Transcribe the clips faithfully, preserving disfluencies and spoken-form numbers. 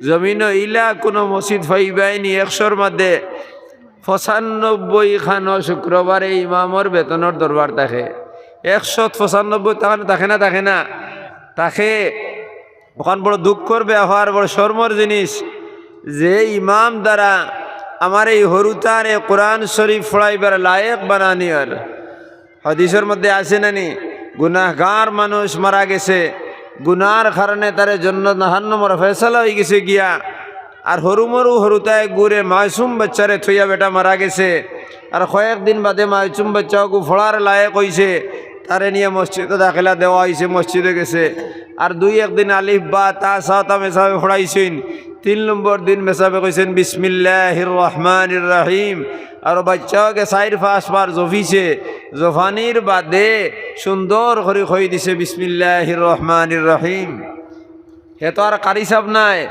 জমিনো ইলা কুনু মসজিদ পাইবায়নি একশোর মধ্যে পঁচানব্বই খানো শুক্রবারে ইমামর বেতনর দরবার থাকে। একশো পঁচানব্বই থাকে না, থাকে না, থাকে না? থাকে। অখান বড় দুঃখর ব্যাপার, বড় শরমর জিনিস যে ইমাম দ্বারা আমার এই হুরুতারে কোরআন শরীফ পড়াইবার লায়েক বানানিয়ার। হাদিসর মধ্যে আছে না নি, গুনাহগার মানুষ মারা গেছে, গুনার কারণে তারে জন্নত জাহান্নামর ফয়সালা অইগেছে গিয়া। আর হুরুমুরু হুরুতায় গুরে মাসুম বাচ্চারে থইয়া বেটা মারা গেছে। আর কয়েকদিন বাদে মাসুম বাচ্চাগু পড়ার লায়েক অইছে, তারে নিয়া মসজিদো দাখিলা দেওয়া অইছে, মসজিদো গেছে। আর দুই একদিন আলিফ বা তা সা তা মেসাবে পড়াইছইন। তিন নম্বর দিন মেসাবে কইছইন, "বিসমিল্লাহির রহমানির রহিম।" আর বাচ্চাগু চাইর পাঁচবার জফিছে, জফানির বাদে সুন্দর করি কই দিছে, "বিসমিল্লাহির রহমানির রহিম।" হে তো আর কারি সাব নায়,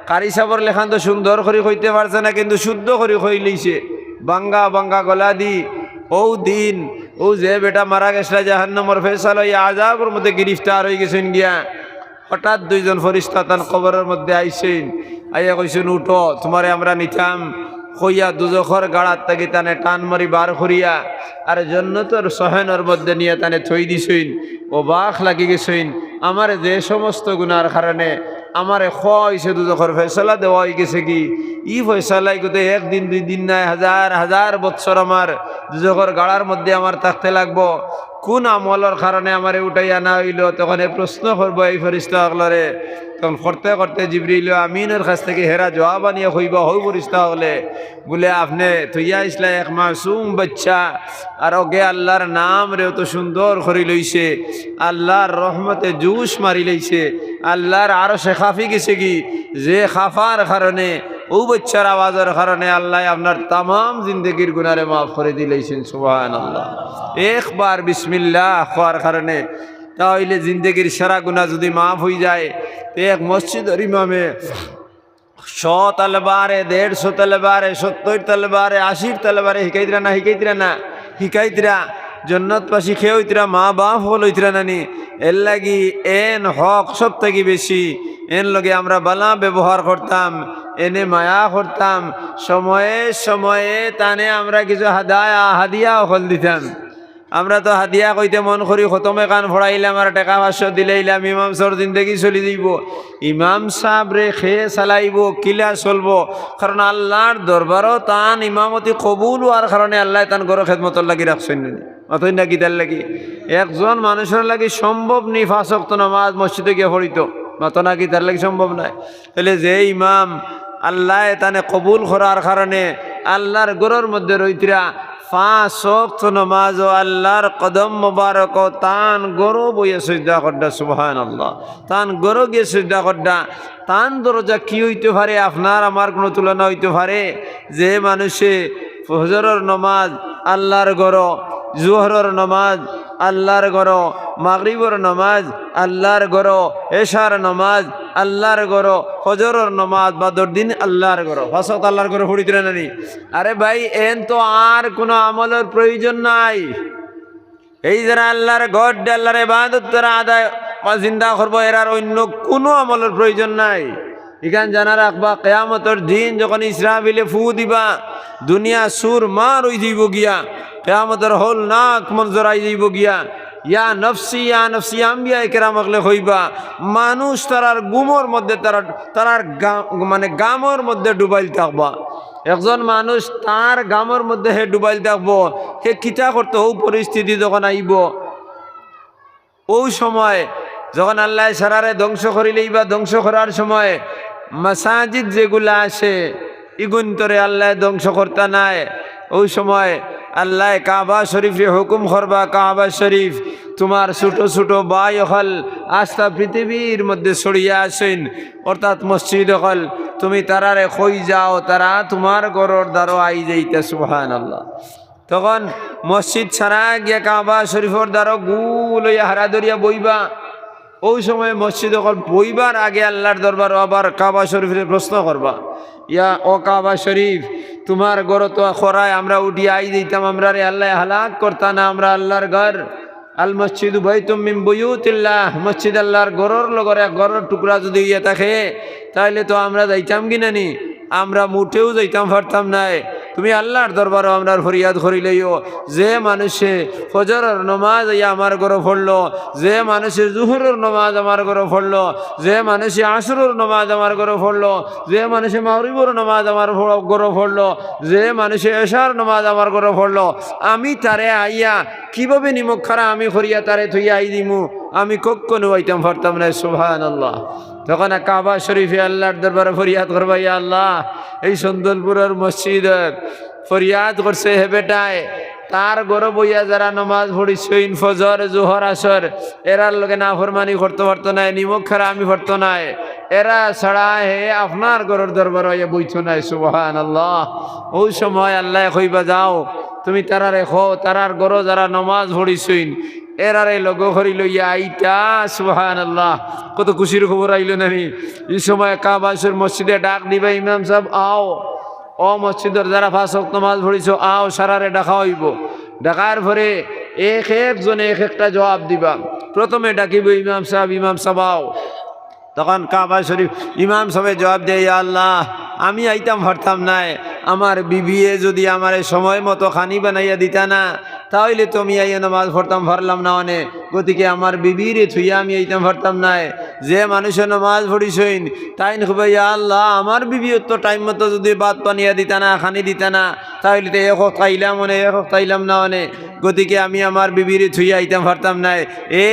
কারি সাবর লেখান তো সুন্দর করি কইতে পারছে না, কিন্তু শুদ্ধ করি কইলিছে, বাঙ্গা বাঙ্গা গলা দি। অউ দিন, অউ যে বেটা মারা গেছলা জাহান্নামর ফয়সালা অইয়া আযাবর মধ্যে গিরিফতার অইগেছইন গিয়া, হঠাৎ দুইজন ফিরিস্তা তান কবরর মধ্যে আইছইন, আইয়া কইছইন, "উঠো, তুমারে আমরা নিতাম।" কইয়া দুজখর গাড়ার থাকি তানে টান মারি বার করিয়া আর জন্নতর সহেনর মধ্যে নিয়া তানে থই দিছইন। অবাক লাগি গেছইন, আমারে যে সমস্ত গুনার কারণে আমারে কওয়া অইছে দুজখর ফয়সালা দেওয়া অইগেছে গি, ই ফয়সালায় গতে একদিন দুই দিন নায়, হাজার হাজার বৎসর আমার দুজখর গাড়ার মধ্যে আমার থাকতে লাগবো। কুন আমলর কারণে আমারে উঠাইয়া আনা অইলো? তখন হে প্রশ্ন করবো এই ফিরিস্তা অকলরে। তখন করতে করতে জিবরিল আমিনর কাছ থাকি হেরা জবাব আনিয়া কইবা, হউ ফিরিস্তা অকলে, বুলে, "আপনে থইয়া আইছলা এক মাসুম বাচ্চা, আর অগে আল্লার নামরে অত সুন্দর করি লইছে, আল্লার রহমতে জুশ মারি লইছে, আল্লার আরশে কাঁপি গেছে গি, যে কাঁপার কারণে, অউ বাচ্চার আওয়াজর কারণে আল্লায় আপনার তামাম জিন্দেগির গুনারে মাফ করি দিলাইছইন।" সুবহানাল্লাহ। একবার বিসমিল্লাহ কওয়ার কারণে তা অইলে জিন্দেগির সারা গুনা যুদি মাফ অইযায়, তে এক মসজিদর ইমামে শো তলবারে, দেড়শো তলবারে, সত্তইর তলবারে, আশির তলবারে হিকাইতরা না, হিকাইতরা না, হিকাইতরা। জন্নতবাসী কে অইতরা? মা বাপ অকল অইতরা না নি? এরলাগি এন হক সব থাকি বেশি, এন লগে আমরা বালা ব্যবহার করতাম, এনে মায়া করতাম, সময়ে সময়ে তানে আমরা কিছু হাদায়া, হাদিয়া অকল দিতাম। আমরা তো হাদিয়া কইতে মন করি, খতমে কান পড়াইলাম আর টেকা পাঁচশো দিলাইলাম, ইমাম সাবর জিন্দেগি চলি যাইবো। ইমাম সাবরে কে চালাইবো, কিলা চলবো? কারণ আল্লার দরবারো তান ইমামতি কবুল অওয়ার কারণে আল্লায় তান ঘরো খেদমতর লাগি রাখছইন নি। মাতইন না কিতার লাগি? একজন মানুষর লাগি সম্ভব নি পাঁচ ওয়াক্ত নামাজ মসজিদো গিয়া পড়িতো। মাতো না কিতার লাগি সম্ভব নায়? তাইলে যে ইমাম আল্লায় তানে কবুল করার কারণে আল্লার ঘরর মধ্যে রইতরা, পাঁচ ওয়াক্ত নমাজো আল্লার কদম মোবারকো তান ঘরো বইয়া সইজদা কররা, সুবহানাল্লাহ। তান ঘরো গিয়া সইজদা কররা, তান দরজা কি অইতো পারে? আপনার আমার কুনু তুলনা অইতো পারে? যে মানুষে ফজরর নমাজ আল্লার ঘরো, জোহরর নমাজ আল্লার ঘরো, মাগরিবর নমাজ আল্লার ঘরো, এশার নমাজ আল্লার ঘরো, ফজরর নমাজ বাদর দিন আল্লার ঘরো, পাঁচ ওয়াক্ত আল্লার ঘরো পড়িতরা না নি? আরে ভাই, এন তো আর কুনু আমলর প্রয়োজন নাই। এই যারা আল্লার ঘররে, আল্লার ইবাদত তারা আদায় বা জিন্দা করবো, এরার অইন্য কুনু আমলর প্রয়োজন নাই। ইখান জানা রাখবা, কিয়ামতর দিন যখন ইসরাফিলে ফু দিবা, দুনিয়া চুরমার অইযাইবো গিয়া, কিয়ামতর হল নাক মঞ্জর অইযাইবো গিয়া। ইয়া নফসি, ইয়া নফসি, আম্বিয়ায়ে কেরাম অকলে কইবা, মানুষ তারার ঘুমর মধ্যে তারা, তারার গা-, মানে ঘামর মধ্যে ডুবাইল থাকবা। একজন মানুষ তার ঘামর মধ্যে হে ডুবাইল থাকবো, হে কিতা করতো? অউ পরিস্থিতি যখন আইবো, অউ সময় যখন আল্লায় সারারে ধ্বংস করিলাইবা, ধ্বংস করার সময় মাসাজিদ যেগুলা আছে, ইগুইন্তরে আল্লায় ধ্বংস করতা নায়। অউ সময় আল্লায় কাবা শরীফরে হুকুম করবা, "কাবা শরীফ, তুমার ছোট ছোট ভাই অকল আস্তা পৃথিবীর মধ্যে ছড়িয়া আছইন, অর্থাৎ মসজিদ অকল, তুমি তারারে কই যাও, তারা তুমার ঘরর দ্বারো আইযাইতা।" সুবহানাল্লাহ। তখন মসজিদ সারা গিয়া কাবা শরীফর দ্বারো গুল অইয়া হারা ধরিয়া বইবা। অউ সময় মসজিদ অকল বইবার আগে আল্লার দরবারো আবার কাবা শরীফরে প্রশ্ন করবা, "ইয়া, ও কাবা শরীফ, তুমার ঘরো তো খরায় আমরা উঠিয়া আইযাইতাম, আমরারে আল্লায় হালাক করতা না, আমরা আল্লার ঘর।" আল মসজিদু বাইতুম মিন বুয়ুতিল্লাহ, মসজিদ আল্লাহর ঘরর লগর এক ঘরর টুকরা যুদি অইয়া থাকে, তাইলে তো আমরা যাইতাম কি না নি? আমরা মোটেও যাইতাম পারতাম নায়। তুমি আল্লাহর দরবারো আমরার ফরিয়াদ করিলাইও, যে মানুষে ফজরর নমাজ আইয়া আমার ঘরো পড়লো, যে মানুষে জুহরর নমাজ আমার ঘরো পড়লো, যে মানুষে আসরর নমাজ আমার ঘরো পড়লো, যে মানুষে মাগরিবর নমাজ আমার ফ-, ঘরো পড়লো, যে মানুষে এশার নমাজ আমার ঘরো পড়লো, আমি তারে আইয়া কিভাবে নিমকহারামি করিয়া তারে থইয়া আই দিমু? আমি কখনো আইতাম পারতাম নায়। সুবহানাল্লাহ। তখন কাবা শরীফে আল্লাহর দরবারে ফরিয়াদ করবা, ইয়া আল্লাহ, এই সন্দলপুরর মসজিদর ফরিয়াদ করছে হে বেটায়, তার ঘরো বইয়া যারা নমাজ পড়িছইন, ফজর, জোহর, আসর, এরার লগে নাফরমানি করতো পারতো নায়, নিমকহারামি করতো নায়, এরা ছাড়া হে আপনার ঘরর দরবারো আইয়া বইতো নায়। সুবহানাল্লাহ। অউ সময় আল্লায় কইবা, যাও, তুমি তারারে কও, তারার ঘরো যারা নমাজ পড়িছইন, এরারে লগে করি লইয়া আইতা। সুবহানাল্লাহ। কত খুশির খবর আইলো না নি? ই সময় কাবা শরীফ মসজিদে ডাক দিবা, ইমাম সাব আও, অউ মসজিদর যারা পাঁচ ওয়াক্ত নমাজ পড়িছো, আও, সারারে ডাকা অইবো। ডাকার পরে এক একজনে এক একটা জবাব দিবা। প্রথমে ডাকিবো, ইমাম সাব, ইমাম সাব আও। তখন কাবা শরীফ ইমাম সাবে জবাব দেয়, ইয়া আল্লাহ, আমি আইতাম পারতাম নায়, আমার বিবিয়ে যুদি আমারে সময় মতো খানি বানাইয়া দিতা না, তাইলে তো আমি আইয়া নমাজ পড়তাম পারলাম না অনে। গতিকে আমার বিবিরে থুইয়া আমি আইতাম পারতাম নায়। যে মানুষে নমাজ পড়িছইন, তাইন কইবা, ইয়া আল্লাহ, আমার বিবিয়ে তো টাইম মতো যুদি ভাত বানাইয়া দিতা না, খানি দিতা না, তাইলে তো এক ওয়াক্ত আইলাম অনে, এক ওয়াক্ত আইলাম না অনে। গতিকে আমি আমার বিবিরে থুইয়া আইতাম পারতাম নায়।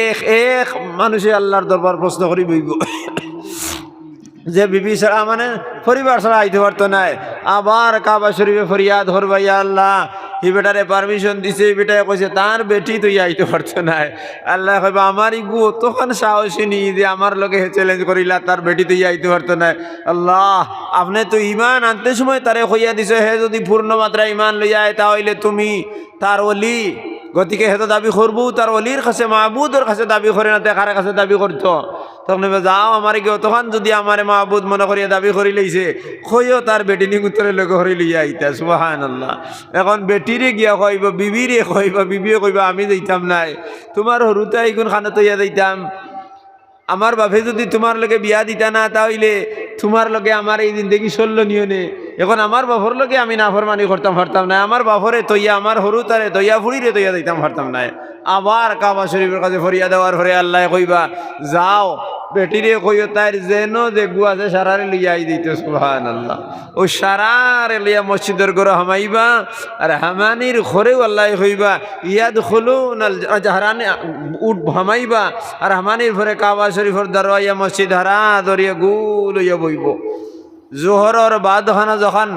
এক এক মানুষে আল্লাহর দরবার প্রশ্ন করি বইবো। যে বিবি ছাড়া, মানে, পরিবার ছাড়া আইতো পারতো নায়। আবার কাবা শরীফে ফরিয়াদ করবা, ইয়া আল্লাহ, ই বেটারে পারমিশন দিছে, ই বেটায় কইছে তার বেটি থইয়া আইতো পারতো নায়। আল্লায় কইবা, আমার ইগু অতখান সাহসী নি যে আমার লগে হে চ্যালেঞ্জ করিলা, তার বেটি থইয়া আইতো পারতো নায়। আল্লাহ, আপনে তো ইমান আনতে সময় তারে কইয়া দিছে, হে যুদি পূর্ণ মাত্রা ইমান লইয়া আয়, তাইলে তুমি তার ওলি। গতিকে হে তো দাবি করবো, তার ওলির কাছে, মাবুদর কাছে দাবি করে না, তে কার কাছে দাবি করতো? তখন কইবা, যাও, আমার ইগু অতখান যুদি আমারে মাবুদ মনে করিয়া দাবি করিলাইছে, কইও তার বেটি নিগুতরে লগে করি লইয়া আইতা। সুবহানাল্লাহ। এখন বেটিরে গিয়া কইবা, বিবিরে কইবা, বিবিয়ে কইবা, আমি যাইতাম নায়, তুমার হুরুতা ইগুন খানো থইয়া যাইতাম। আমার বাপে যুদি তুমার লগে বিয়া দিতা না, তাইলে তুমার লগে আমার ই জিন্দেগি চললো নি অনে। এখন আমার বাপর লগে আমি নাফরমানি করতাম পারতাম নায়, আমার বাপরে থইয়া, আমার হুরুতারে থইয়া, ফুড়িরে থইয়া যাইতাম পারতাম নায়। আবার কাবা শরীফর কাছে ফরিয়াদ দেওয়ার পরে আল্লায় কইবা, যাও, বেটিরে কইও তাইর যেন যেগু আছে সারারে লইয়া আই দিতো। সুবহানাল্লাহ। অউ সারারে লইয়া মসজিদর ঘরো হামাইবা, আর হামানির পরেউ আল্লায় কইবা, ইয়াদখুলুনাল জাহরানি, উঠ হামাইবা, আর হামানির পরে কাবা শরীফর দারোয়াইয়া মসজিদ হারা ধরিয়া গুল অইয়া বইবো। জোহরর বাদ খানো যখন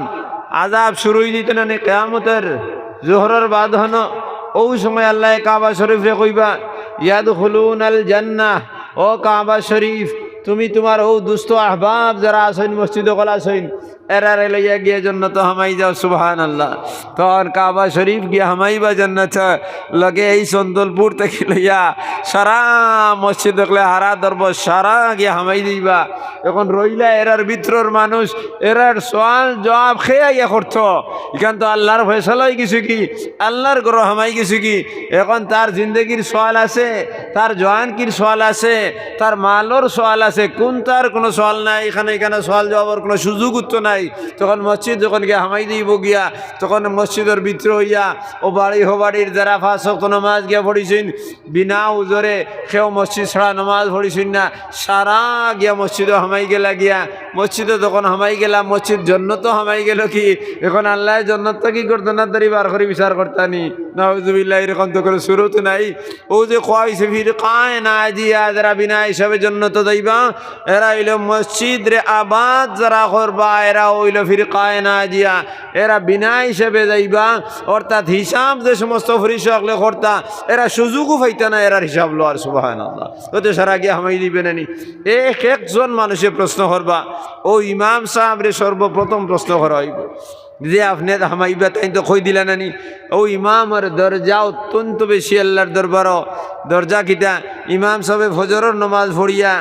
আজাব শুরু অই দিতো না নি কিয়ামতর, জোহরর বাদ খানো, অউ সময় আল্লায় কাবা শরীফরে কইবা, ইয়াদখুলুনাল জান্নাহ, ও কাবা শরীফ, তুমি তুমার অউ দুস্ত আহবাব যারা আছইন, মসজিদ অকল আছইন, এরারে লইয়া গিয়া জন্নতো হামাই যাও। সুবহানাল্লাহ। তখন কাবা শরীফ গিয়া হামাইবা জন্নতো, লগে এই সন্দলপুর থাকি লইয়া সারা মসজিদ অকলে হারা ধরবো, সারা গিয়া হামাই দিবা। এখন রইলা এরার ভিতরর মানুষ, এরার সওয়াল জবাব কে আইয়া করতো? ইখান তো আল্লাহর ফয়সালা অই গেছে কি, আল্লাহর ঘরো হামাই গেছে কি। এখন তার জিন্দেগির সওয়াল আছে, তার জওয়ানকির সওয়াল আছে, তার মালর সওয়াল আছে, কুন্তার কুনু সওয়াল নাই। ইখানো, ইখানো সওয়াল জবাবর কুনু সুযোগ উঠতো নাই। তখন মসজিদ যখন গিয়া হামাই দিবো গিয়া, তখন মসজিদর ভিতরে অইয়া অউ বাড়ি হবাড়ির যারা পাঁচ ওয়াক্ত নমাজ গিয়া পড়িছইন, বিনা উজরে কেউ মসজিদ ছাড়া নমাজ পড়িছইন না, সারা গিয়া মসজিদো হামাই গেলা গিয়া। মসজিদো যখন হামাই গেলা, মসজিদ জন্নতো হামাই গেলো কি? এখন আল্লায় জন্নত থাকি গর্দনাত ধরি বার করি বিচার করতা নি? নাউজুবিল্লাহ, এরকম তো কুনু সুরত নাই। অউ যে কওয়া অইছে ফিরকায়ে নাজিয়া, যারা বিনা হিসাবে জন্নতো যাইবা, এরা অইলো মসজিদরে আবাদ যারা করবা, এরা অইলো ফিরকায়ে নাজিয়া। এরা বিনা হিসাবে যাইবা, অর্থাৎ হিসাব যে সমস্ত ফুরিশা অকলে করতা, এরা সুযোগও পাইতা না এরার হিসাব লওয়ার। সুবহানাল্লাহ। অতে সারা গিয়া হামাই দিবে না নি? এক একজন মানুষে প্রশ্ন করবা, অউ ইমাম সাবরে সর্বপ্রথম প্রশ্ন করা অইবো যে আপনে হামাইবা, তাইন তো কই দিলা না নি? অউ ইমামর দরজা অত্যন্ত বেশি আল্লাহর দরবারো। দরজা কিতা? ইমাম সাবে ফজরর নমাজ পড়িয়া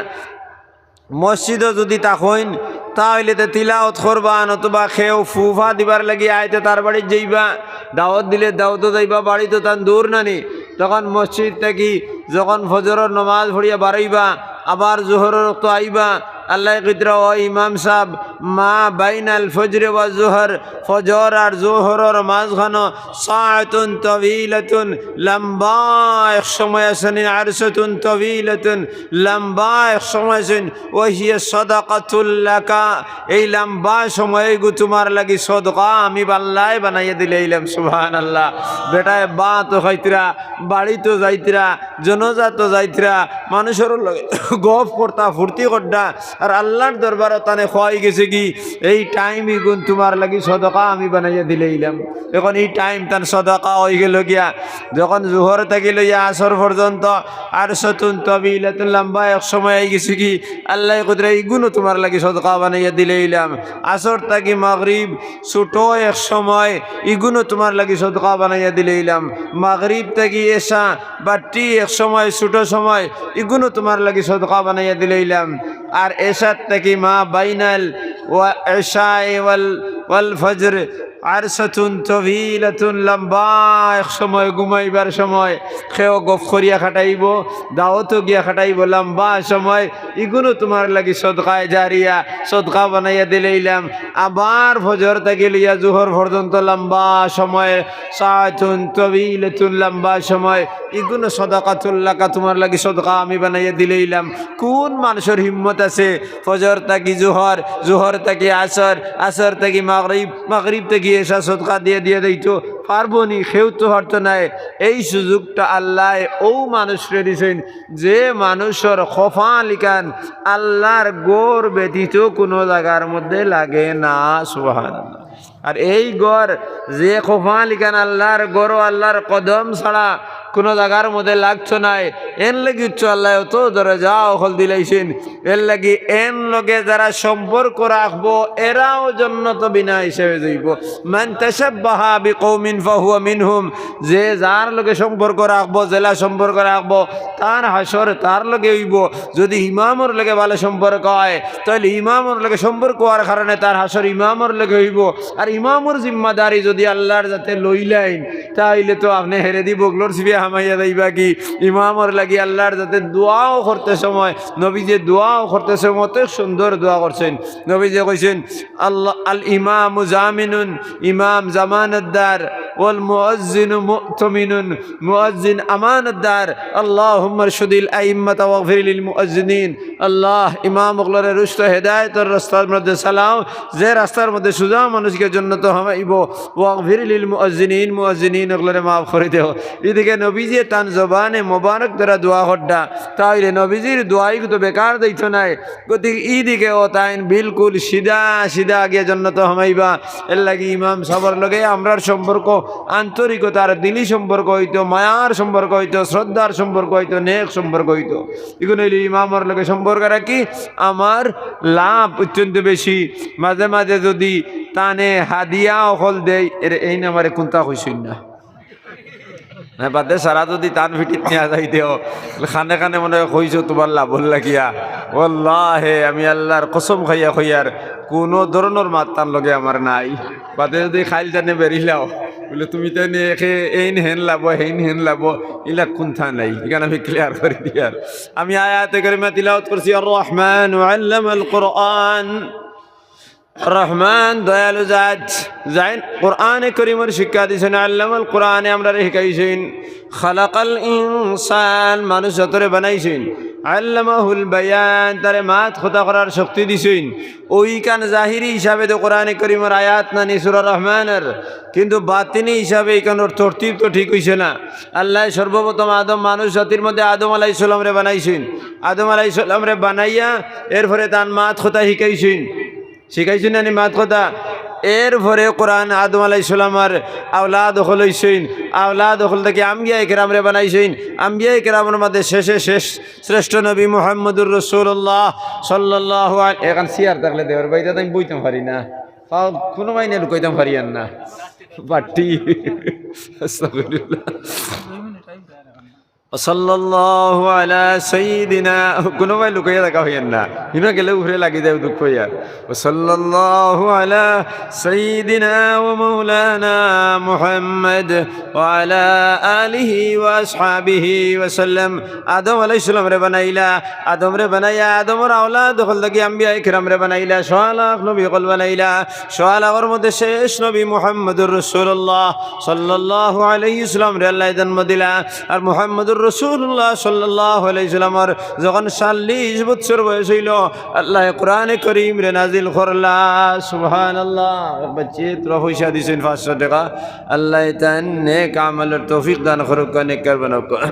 মসজিদো যুদি থাকইন, তা অইলে তে তিলাওত করবা, নতুবা কেউ ফুফা দিবার লাগি আইতে তার বাড়িত যাইবা, দাওয়াত দিলে দাওয়াতো যাইবা, বাড়ি তো তান দূর না নি, তখন মসজিদ থাকি যখন ফজরর নমাজ পড়িয়া বারইবা, আবার জোহরর ওয়াক্ত আইবা, আল্লায় কইতরা, "ও ইমাম সাব, মা বাইনাল ফজরে ওয়া জোহর, ফজর আর জোহরর মাঝখানো সাআতুন তাবিলাতুন, লম্বা এক সময় আছে নি, আরসাতুন তাবিলাতুন, লম্বা এক সময় আছে নি, ওয়া হিয়া সাদাকাতুল লাকা, এই লম্বা সময়গু তুমার লাগি সদকা আমি আল্লায় বানাইয়া দিলাইলাম।" সুবহানাল্লাহ। বেটায় ভাতও খাইতরা, বাড়িত যাইতরা, জনাজাত যাইতরা, মানুষর লগে গফ করতা, ফুর্তি করতা, আর আল্লার দরবারো তানে কওয়াই গেছে কি, এই টাইম ইগুন তুমার লাগি সদকা আমি বানাইয়া দিলাইলাম। এখন এই টাইম তান সদকা অইগেলো গিয়া। যখন জোহর থাকি লইয়া আসর পর্যন্ত আরসাতুন তাবিলাতুন, লম্বা এক সময় আইগেছে কি, আল্লায় কইতরা, ইগুনও তুমার লাগি সদকা বানাইয়া দিলাইলাম। আসর থাকি মাগরিব ছোট এক সময়, ইগুনও তুমার লাগি সদকা বানাইয়া দিলাইলাম। মাগরিব থাকি এশা বাট্টি এক সময়, ছোট সময়, ইগুনও তুমার লাগি সদকা বানাইয়া দিলাইলাম। আর এশার থাকি মা বাইনাল ওয়া এশায়ে ওয়াল, ওয়াল ফজর আরসাতুন তাবিলাতুন, লম্বা এক সময়, ঘুমাইবার সময়, কেউ গফ করিয়া খাটাইবো, দাওয়াতো গিয়া খাটাইবো, লম্বা সময়, ইগুনও তুমার লাগি সদকায়ে জারিয়া, সদকা বানাইয়া দিলাইলাম। আবার ফজর থাকি লইয়া জোহর পর্যন্ত লম্বা সময়, সাআতুন তাবিলাতুন, লম্বা সময়, ইগুনও সাদাকাতুল লাকা, তুমার লাগি সদকা আমি বানাইয়া দিলাইলাম। কুন মানুষর হিম্মত আছে ফজর থাকি জোহর, জোহর থাকি আসর, আসর থাকি মাগরিব, মাগরিব থাকি এশা সদকা দিয়া দিয়া দিতো? পারবো নি? কেউ তো পারতো নায়। এই সুযোগটা আল্লায় অউ মানুষরে দিছইন, যে মানুষর কপাল ইখান আল্লার ঘর ব্যতীত কুনু জাগার মধ্যে লাগে না। সুবহানাল্লাহ। আর এই ঘর, যে কপাল ইখান আল্লার ঘরো আল্লার কদম ছাড়া কুনু জাগার মধ্যে লাগতো নায়, এর লাগি উচ্চ আল্লায় অত দরজা অকল দিলাইছইন। এর লাগি এন লগে যারা সম্পর্ক রাখবো, এরাও জন্নত বিনা হিসাবে যাইবো। মান তাশাব্বাহা বিকাওমিন ফাহুয়া মিনহুম। যে যার লগে সম্পর্ক রাখবো, যেলা সম্পর্ক রাখবো, তার হাশর তার লগে অইবো। যদি ইমামর লগে ভালা সম্পর্ক অয়, তাইলে ইমামর লগে সম্পর্ক অওয়ার কারণে তার হাশর ইমামর লগে অইবো। আর ইমামর জিম্মাদারি যদি আল্লার যাতে লইলাইন, তাইলে তো আপনে হেরেদি বগলর ছিবিয়া হামাইয়া যাইবা কি? ইমামর লাগি আল্লার যাতে দোয়াও করতে সময়, নবীজিয়ে দোয়াও করতে সময় অত সুন্দর দোয়া করছইন। নবীজিয়ে কইছইন, আল্লাহ, আল ইমামু জামিনুন, ইমাম জামানতদার, ওয়াল মুআজ্জিনু মু'তামিনুন, মুআজ্জিন আমানতদার। আল্লাহুম্মা আরশুদিল আইম্মাতা ওয়াগফির লিল মুআজ্জিনিন। আল্লাহ, ইমাম অকলরে রুশদ হেদায়েতর রাস্তার মধ্যে চালাও, যে রাস্তার মধ্যে সুজা মানুষকে জন্নত হামাইবো। ওয়াগফির লিল মুআজ্জিনিন, মুআজ্জিনিন অকলরে মাফ করি দেও। ইদিকে নবীজিয়ে তান জবানে মোবারক দ্বারা দোয়া কররা, তাইলে নবীজির দোয়াইগু তো বেকার যাইতো নায়। গতিকে ইদিকেও তাইন বিলকুল সিধা সিধা গিয়া জন্নত হামাইবা। এর লাগি ইমাম সাবর লগে আমরার সম্পর্ক আন্তরিকতার দিলি সম্পর্ক অইতো, মায়ার সম্পর্ক অইতো, শ্রদ্ধার সম্পর্ক অইতো, নেক সম্পর্ক অইতো। ইগুন অইলো ইমামর লগে সম্পর্ক রাখি আমার লাভ অত্যন্ত বেশি। মাঝে মাঝে যদি তানে হাদিয়া অকল দেই, এর এইন আমারে কুন্তা কইছইন না। না, বাদে সারা যদি তান ফিটিত নিয়া যাই দেও, কানে কানে মনে অয় কইছো তুমার লাভর লাগিয়া। ওয়াল্লাহে, আমি আল্লার কসম খাইয়া কইয়ার, কুনু ধরনর মাত তান লগে আমার নাই। বাদে যদি খাইল তানে বেরিলাও, বুলে, "তুমি তাইন একে এইন হেন লাভো, হেইন হেন লাভো", ইলা কুন্তা নাই। ইখান আমি ক্লিয়ার করি দিয়ার। আমি আয়াতে কারিমা তিলাওয়াত করছি, আর রহমান আল্লামাল কোরআন। রহমান দয়ালু জাত, যাইন কোরআনে করিমর শিক্ষা দিছইন, আল্লামাল কোরআনে আমরারে শিখাইছইন। খালাকাল ইনসান, মানুষ জাতরে বানাইছইন। আল্লামাহুল বায়ান, তারে মাত কথা করার শক্তি দিছইন। অউখান জাহিরি হিসাবে তো কোরআনে করিমর আয়াত নানি সূরা রহমানর, কিন্তু বাতিনি হিসাবে ইখানর তরতিব তো ঠিক অইছে না। আল্লায় সর্বপ্রথম আদম, মানুষ জাতির মধ্যে আদম আলাইহিস সালামরে বানাইছইন। আদম আলাইহিস সালামরে বানাইয়া এরপরে তান মাত কথা শিখাইছইন। শিখাইছইন নানি মাত কথা? এরপরে কোরআন আদম আলাইহিস সালামর আওলাদ অকল অইছইন, আওলাদ অকল থাকি আম্বিয়ায়ে কেরামরে বানাইছইন, আম্বিয়ায়ে কেরামর মধ্যে শেষে শেষ শ্রেষ্ঠ নবী মুহাম্মদুর রাসূলুল্লাহ সাল্লাল্লাহু আলাইহি। এখান চেয়ার থাকলে দেওয়ার বাইরে আমি বইতাম পারি না, পাও কুনু মাইনে লুকাইতাম পারি আর না। বাট্টি। আস্তাগফিরুল্লাহ। وصلى الله على سيدنا, কুনু ভাই লুকাইয়া থাকা অইয়ের না, হিনো গেলে উপরে লাগি যায় দুঃখ অইয়া। وصلى الله على سيدنا ومولانا محمد وعلى آله وأصحابه وسلم. আদম আলাইহিস সালামরে বানাইলা, আদমরে বানাইয়া আদমর আওলাদ অকল থাকি আম্বিয়া ইকরামরে বানাইলা, সোয়া লাখ নবী অকল বানাইলা, সোয়া লাখর মধ্যে শেষ নবী মুহাম্মদুর রাসূলুল্লাহ সাল্লাল্লাহু আলাইহি ওয়াসাল্লামরে আল্লায় জন্ম দিলা। আর মুহাম্মদুর রাসূলুল্লাহ সাল্লাল্লাহু আলাইহি ওয়াসাল্লামর যখন চল্লিশ বছর বয়স অইলো, আল্লায় কোরআনে করিমরে নাজিল করলা। সুবহানাল্লাহ। বাচ্চা, তোরা পয়সা দিছইন পাঁচশো টেকা, আল্লায় তান নেক আমলর তৌফিক দান করউক্কা, নেককার বানাউক্কা।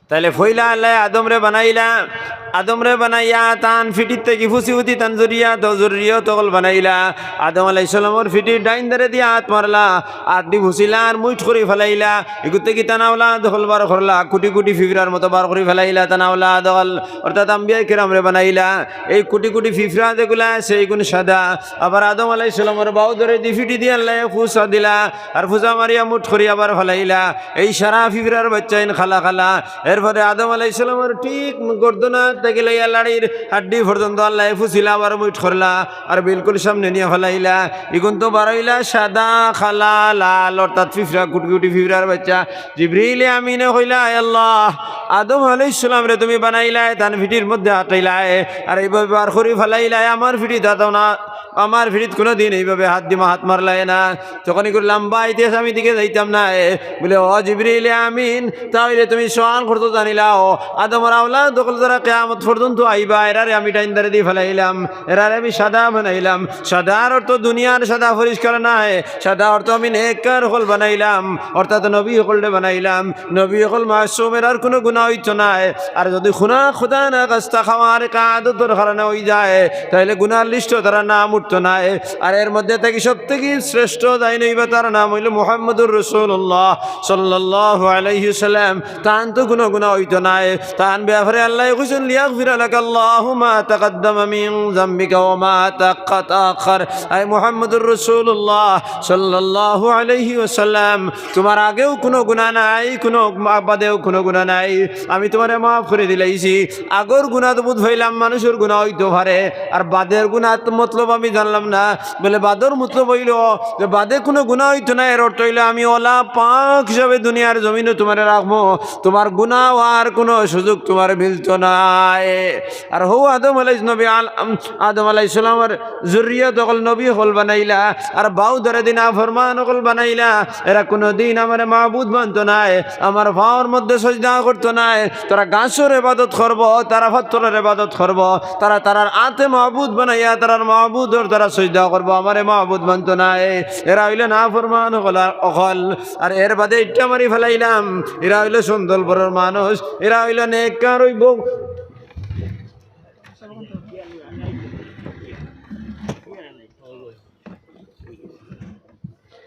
তাইলে পয়লা আল্লায় আদমরে বানাইলা, আদমরে বানাইয়া তান ফিটির থাকি ফুসি ফুতি তান জুরিয়াত, জুরিয়ত অকল বানাইলা। আদম আলাইহিস সালামর ফিটির ডাইন ধারেদি আত মারলা, আত দি ফুসিলা আর মুইট করি ফালাইলা। ইগুর থাকি তান আওলাদ অকল বার করলা, কুটি কুটি ফিফড়ার মতো বার করি ফালাইলা তান আওলাদ অকল, অর্থাৎ আম্বিয়া কিরামরে বানাইলা। এই কুটি কুটি ফিফড়া যেগুলা আছে, ইগুন সাদা। আবার আদম আলাইহিস সালামর বাউ ধারেদি ফিটিদি আল্লায় ফুসা দিলা, আর ফুসা মারিয়া মুট করি আবার ফালাইলা। এই সারা ফিফড়ার বাচ্চাইন কালা কালা। এরপরে আদম আলাইহিস সালামর ঠিক গর্দনাত থাকি লইয়া লাড়ির হাড্ডি পর্যন্ত আল্লায় ফুসিলা, আবার মুইট করলা, আর বিলকুল সামনে নিয়া ফালাইলা। ইগুন তো বারইলা সাদা, কালা, লাল, অর্থাৎ ফিফড়া, কুটি কুটি ফিফড়ার বাচ্চা। জিবরিল আমিনে কইলা, "আয় আল্লাহ, আদম আলাইহিস সালামরে তুমি বানাইলায়, তান ফিটির মধ্যে আটাইলায়, আর এইভাবে বার করি ফালাইলায়, আমার ফিটিত আটাও না।" আমার ফিটিত কুনুদিন এইভাবে হাত দিমা হাত মারলায় না। তখন ইগুর লম্বা ইতিহাস, আমি দিকে যাইতাম না। এ বুলে, "ও জিবরিল আমিন, তা অইলে তুমি সওয়াল করতো জানিলাও, আদমর আওলাদ অকল যারা কিয়ামত পর্যন্ত আইবা, এরারে আমি ডাইন ধারেদি ফালাইলাম, এরারে আমি সাদা বানাইলাম।" সাদার অর্থ দুনিয়ার সাদা পরিষ্কার নায়, সাদা অর্থ আমি নেককার অকল বানাইলাম, অর্থাৎ নবী অকলরে বানাইলাম। নবী অকল মাসুম, এরার কুনু গুনা অইতো নায়। আর যুদি কুনু খুদা না খাস্তা খাওয়ার কাদতর কারণে অই যায়, তাইলে গুনার লিস্টো তারার নাম উঠতো নায়। আর এর মধ্যে থাকি সব থাকি শ্রেষ্ঠ যাইন অইবা, তার নাম অইলো মুহাম্মদুর রাসূলুল্লাহ সাল্লাল্লাহু আলাইহি ওয়াসাল্লাম। তান তো কুনু গুনা অইতো নায়। তান ব্যাপারে আল্লায় কইছইন, "লিয়াগফিরা লাকা আল্লাহু মা তাকাদ্দামা মিন যামবিকা ওয়া মা তাআখখার।" আয় মুহাম্মদুর রাসূলুল্লাহ সাল্লাল্লাহু আলাইহি ওয়াসাল্লাম, তুমার আগেও কুনু গুনা নাই, কুনু বাদেও কুনু গুনা নাই, আমি তুমারে মাফ করি দিলাইছি। আগর গুনা তো বুঝ পাইলাম, মানুষর গুনা অইতো পারে, আর বাদের গুনা তো মতলব আমি জানলাম না। বুলে, বাদর মতলব অইলো যে বাদে কুনু গুনা অইতো নায়, এর অর্থ অইলো আমি অলা পাক হিসাবে দুনিয়ার জমিনো তুমারে রাখমু, তুমার গুনা অওয়ার কুনু সুযোগ তুমারে মিলতো নায়। আর হউ আদম আলাইহিস, নবী আল-, আম-, আদম আলাইহিস সালামর জুররিয়ত অকল নবী অকল বানাইলা, আর বাউ ধারেদি নাফরমান অকল বানাইলা। এরা কুনুদিন আমারে মাবুদ মানতো নায়, আমার পাওর মধ্যে সজদা করতো নায়। তারা গাছর ইবাদত করবো, তারা পাত্থরর ইবাদত করবো, তারা তারার আতে মাবুদ বানাইয়া তারার মাবুদর তারা সজদা করবো, আমারে মাবুদ মানতো নায়। এরা অইলো নাফরমান অকল, অকল। আর এর বাদে ইটা মারি ফালাইলাম, এরা অইলো সন্দলপুরর মানুষ, এরা অইলো নেককার অইবো।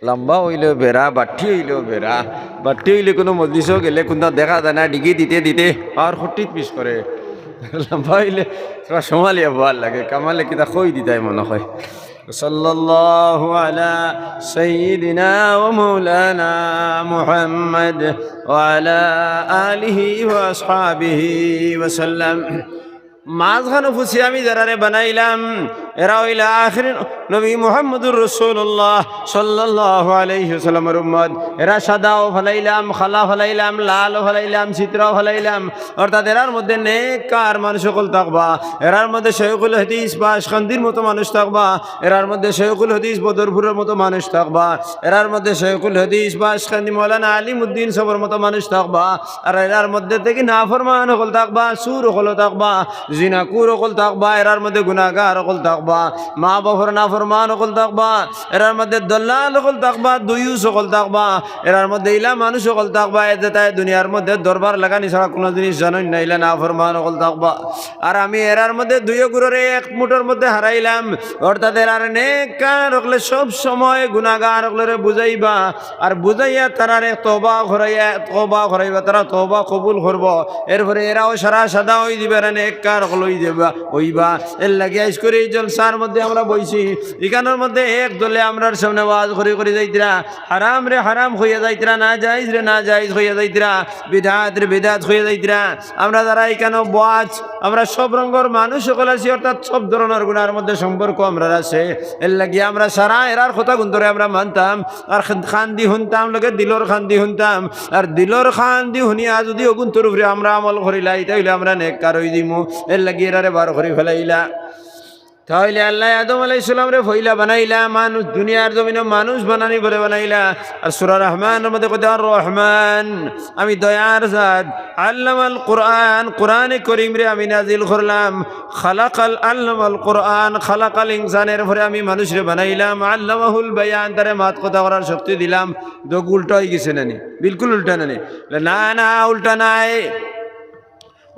লম্বা অইলেও বেড়া, বাট্টি অইলেও বেড়া। বাট্টি অইলে কুনু মজলিসো গেলে কুনতা দেখা যায় না, ডিগি দিতে দিতে আর খুঁটিত পিছ করে। লম্বা অইলে থুড়া সম্ভালিয়া বওয়ার লাগে, কামালে কিতা কই দিতায় মনো অয়। صلى الله على سيدنا ومولانا محمد وعلى آله وأصحابه وسلم. মাঝখানো ফুসি আমি যারারে বানাইলাম, এরা অইলা আখিরি নবী মুহাম্মদুর রাসূলুল্লাহ সাল্লাল্লাহু আলাইহি ওয়াসাল্লামর উম্মত। এরা সাদাও ফালাইলাম, কালা ফালাইলাম, লালও ফালাইলাম, চিত্রাও ফালাইলাম। অর্থাৎ এরার মধ্যে নেককার মানুষ অকল থাকবা, এরার মধ্যে শায়খুল হাদিস বাঁশকান্দির মতো মানুষ থাকবা, এরার মধ্যে শায়খুল হাদিস বদরপুরর মতো মানুষ থাকবা, এরার মধ্যে শায়খুল হাদিস বাঁশকান্দি মাওলানা আলিমউদ্দিন সাবর মতো মানুষ থাকবা, আর এরার মধ্যে থাকি নাফরমান অকল থাকবা, চুর অকল থাকবা, জিনাকুর অকল থাকবা, এরার মধ্যে গুনাগার অকল থাকবা, মা বাপর নাফরমান অকল থাকবা, এরার মধ্যে দল্লাল অকল থাকবা, দইউস অকল থাকবা, এরার মধ্যে ইলা মানুষ অকল থাকবা, এ যেতায় দুনিয়ার মধ্যে দরবার লাগানি ছাড়া কুনু জিনিস জানইন না, ইলা নাফরমান অকল থাকবা। আর আমি এরার মধ্যে দুইও গুরুরে এক মুঠোর মধ্যে হারাইলাম, অর্থাৎ এরার নেককার অকলে সব সময় গুনাগার অকলরে বুঝাইবা, আর বুঝাইয়া তারারে তওবা করাইয়া, তওবা করাইবা, তারা তওবা কবুল করবো। এরপরে এরাও সারা সাদা অই দিবা, এরা নেককার লই যাবা, অইবা। এর লাগি আইজ করি এই জলসার মধ্যে আমরা বইছি, ইখানর মধ্যে এক দলে আমরার সামনে ওয়াজ করি করি যাইতরা, হারাম রে হারাম কইয়া যাইতরা, না জায়েজ রে না জায়েজ কইয়া যাইতরা, বিদআত রে বিদআত কইয়া যাইতরা। আমরা যারা ইখানো বওয়াজ, আমরা সব রঙর মানুষ অকল আছি, অর্থাৎ সব ধরনর গুনার মধ্যে সম্পর্ক আমরার আছে। এর লাগি আমরা সারা এরার কথা গুন্তরে আমরা মানতাম, আর খান-, খান দি হুনতাম, লগে দিলর খান দি হুনতাম। আর দিলর খান দি হুনিয়া যুদি অগুন্তর উপরে আমরা আমল করিলাই, তাইলে আমরা নেককার অইযিমু। এর লাগি এরারে বার করি ফালাইলা। তাইলে আল্লায় আদম আলাইহিস সালামরে পয়লা বানাইলা, মানুষ, দুনিয়ার জমিনো মানুষ বানানি পরে বানাইলা। আর সূরা রহমানর মধ্যে কইতা, আর রহমান, আমি দয়ার জাত। আল্লামাল কোরআন, কোরআনে করিমরে আমি নাজিল করলাম। খালাকাল, আল্লামাল কোরআন, খালাকাল ইনসান, এরপরে আমি মানুষরে বানাইলাম। আল্লামাহুল বায়ান, তারে মাত কথা করার শক্তি দিলাম। দগ উল্টা অইগেছে নানি? বিলকুল উল্টা নানি? না, না, উল্টা নায়।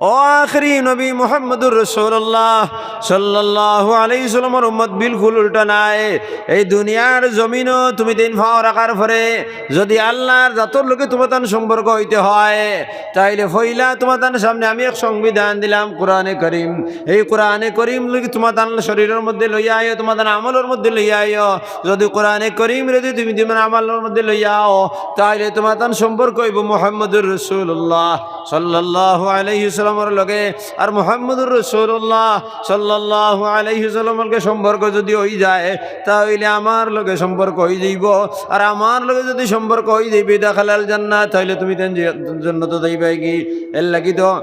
ও আখেরি নবী মুহাম্মদুর রাসূলুল্লাহ সাল্লাল্লাহু আলাইহি ওয়াসাল্লামর উম্মত, বিলকুল উল্টা নায়। এই দুনিয়ার জমিনো তুমি তিন পাও রাখার পরে যুদি আল্লার জাতর লগে তুমাতান সম্পর্ক অইতে হয়, তাইলে পয়লা তুমাতান সামনে আমি এক সংবিধান দিলাম, কোরআনে করিম। এই কোরআনে করিম লগে তুমাতান শরীরর মধ্যে লইয়া আইও, তুমাতান আমলর মধ্যে লইয়া আইও। যুদি কোরআনে করিমরে যুদি তুমি তুমার আমলর মধ্যে লইয়া আও, তাইলে তুমাতান সম্পর্ক অইবো মুহাম্মদুর রাসূলুল্লাহ সাল্লাল্লাহু আলাইহি ওয়াসাল্লামর লগে। আর মুহাম্মদুর রাসূলুল্লাহ সাল্লাল্লাহু আলাইহি ওয়াসাল্লামর লগে সম্পর্ক যুদি অই যায়, তাইলে আমার লগে সম্পর্ক অই যাইবো। আর আমার লগে যুদি সম্পর্ক অই যাইবো, দাখালাল জান্নাহ, তাইলে তুমি তান জ-, জন্নতো যাইবায়গি। এর লাগি তো,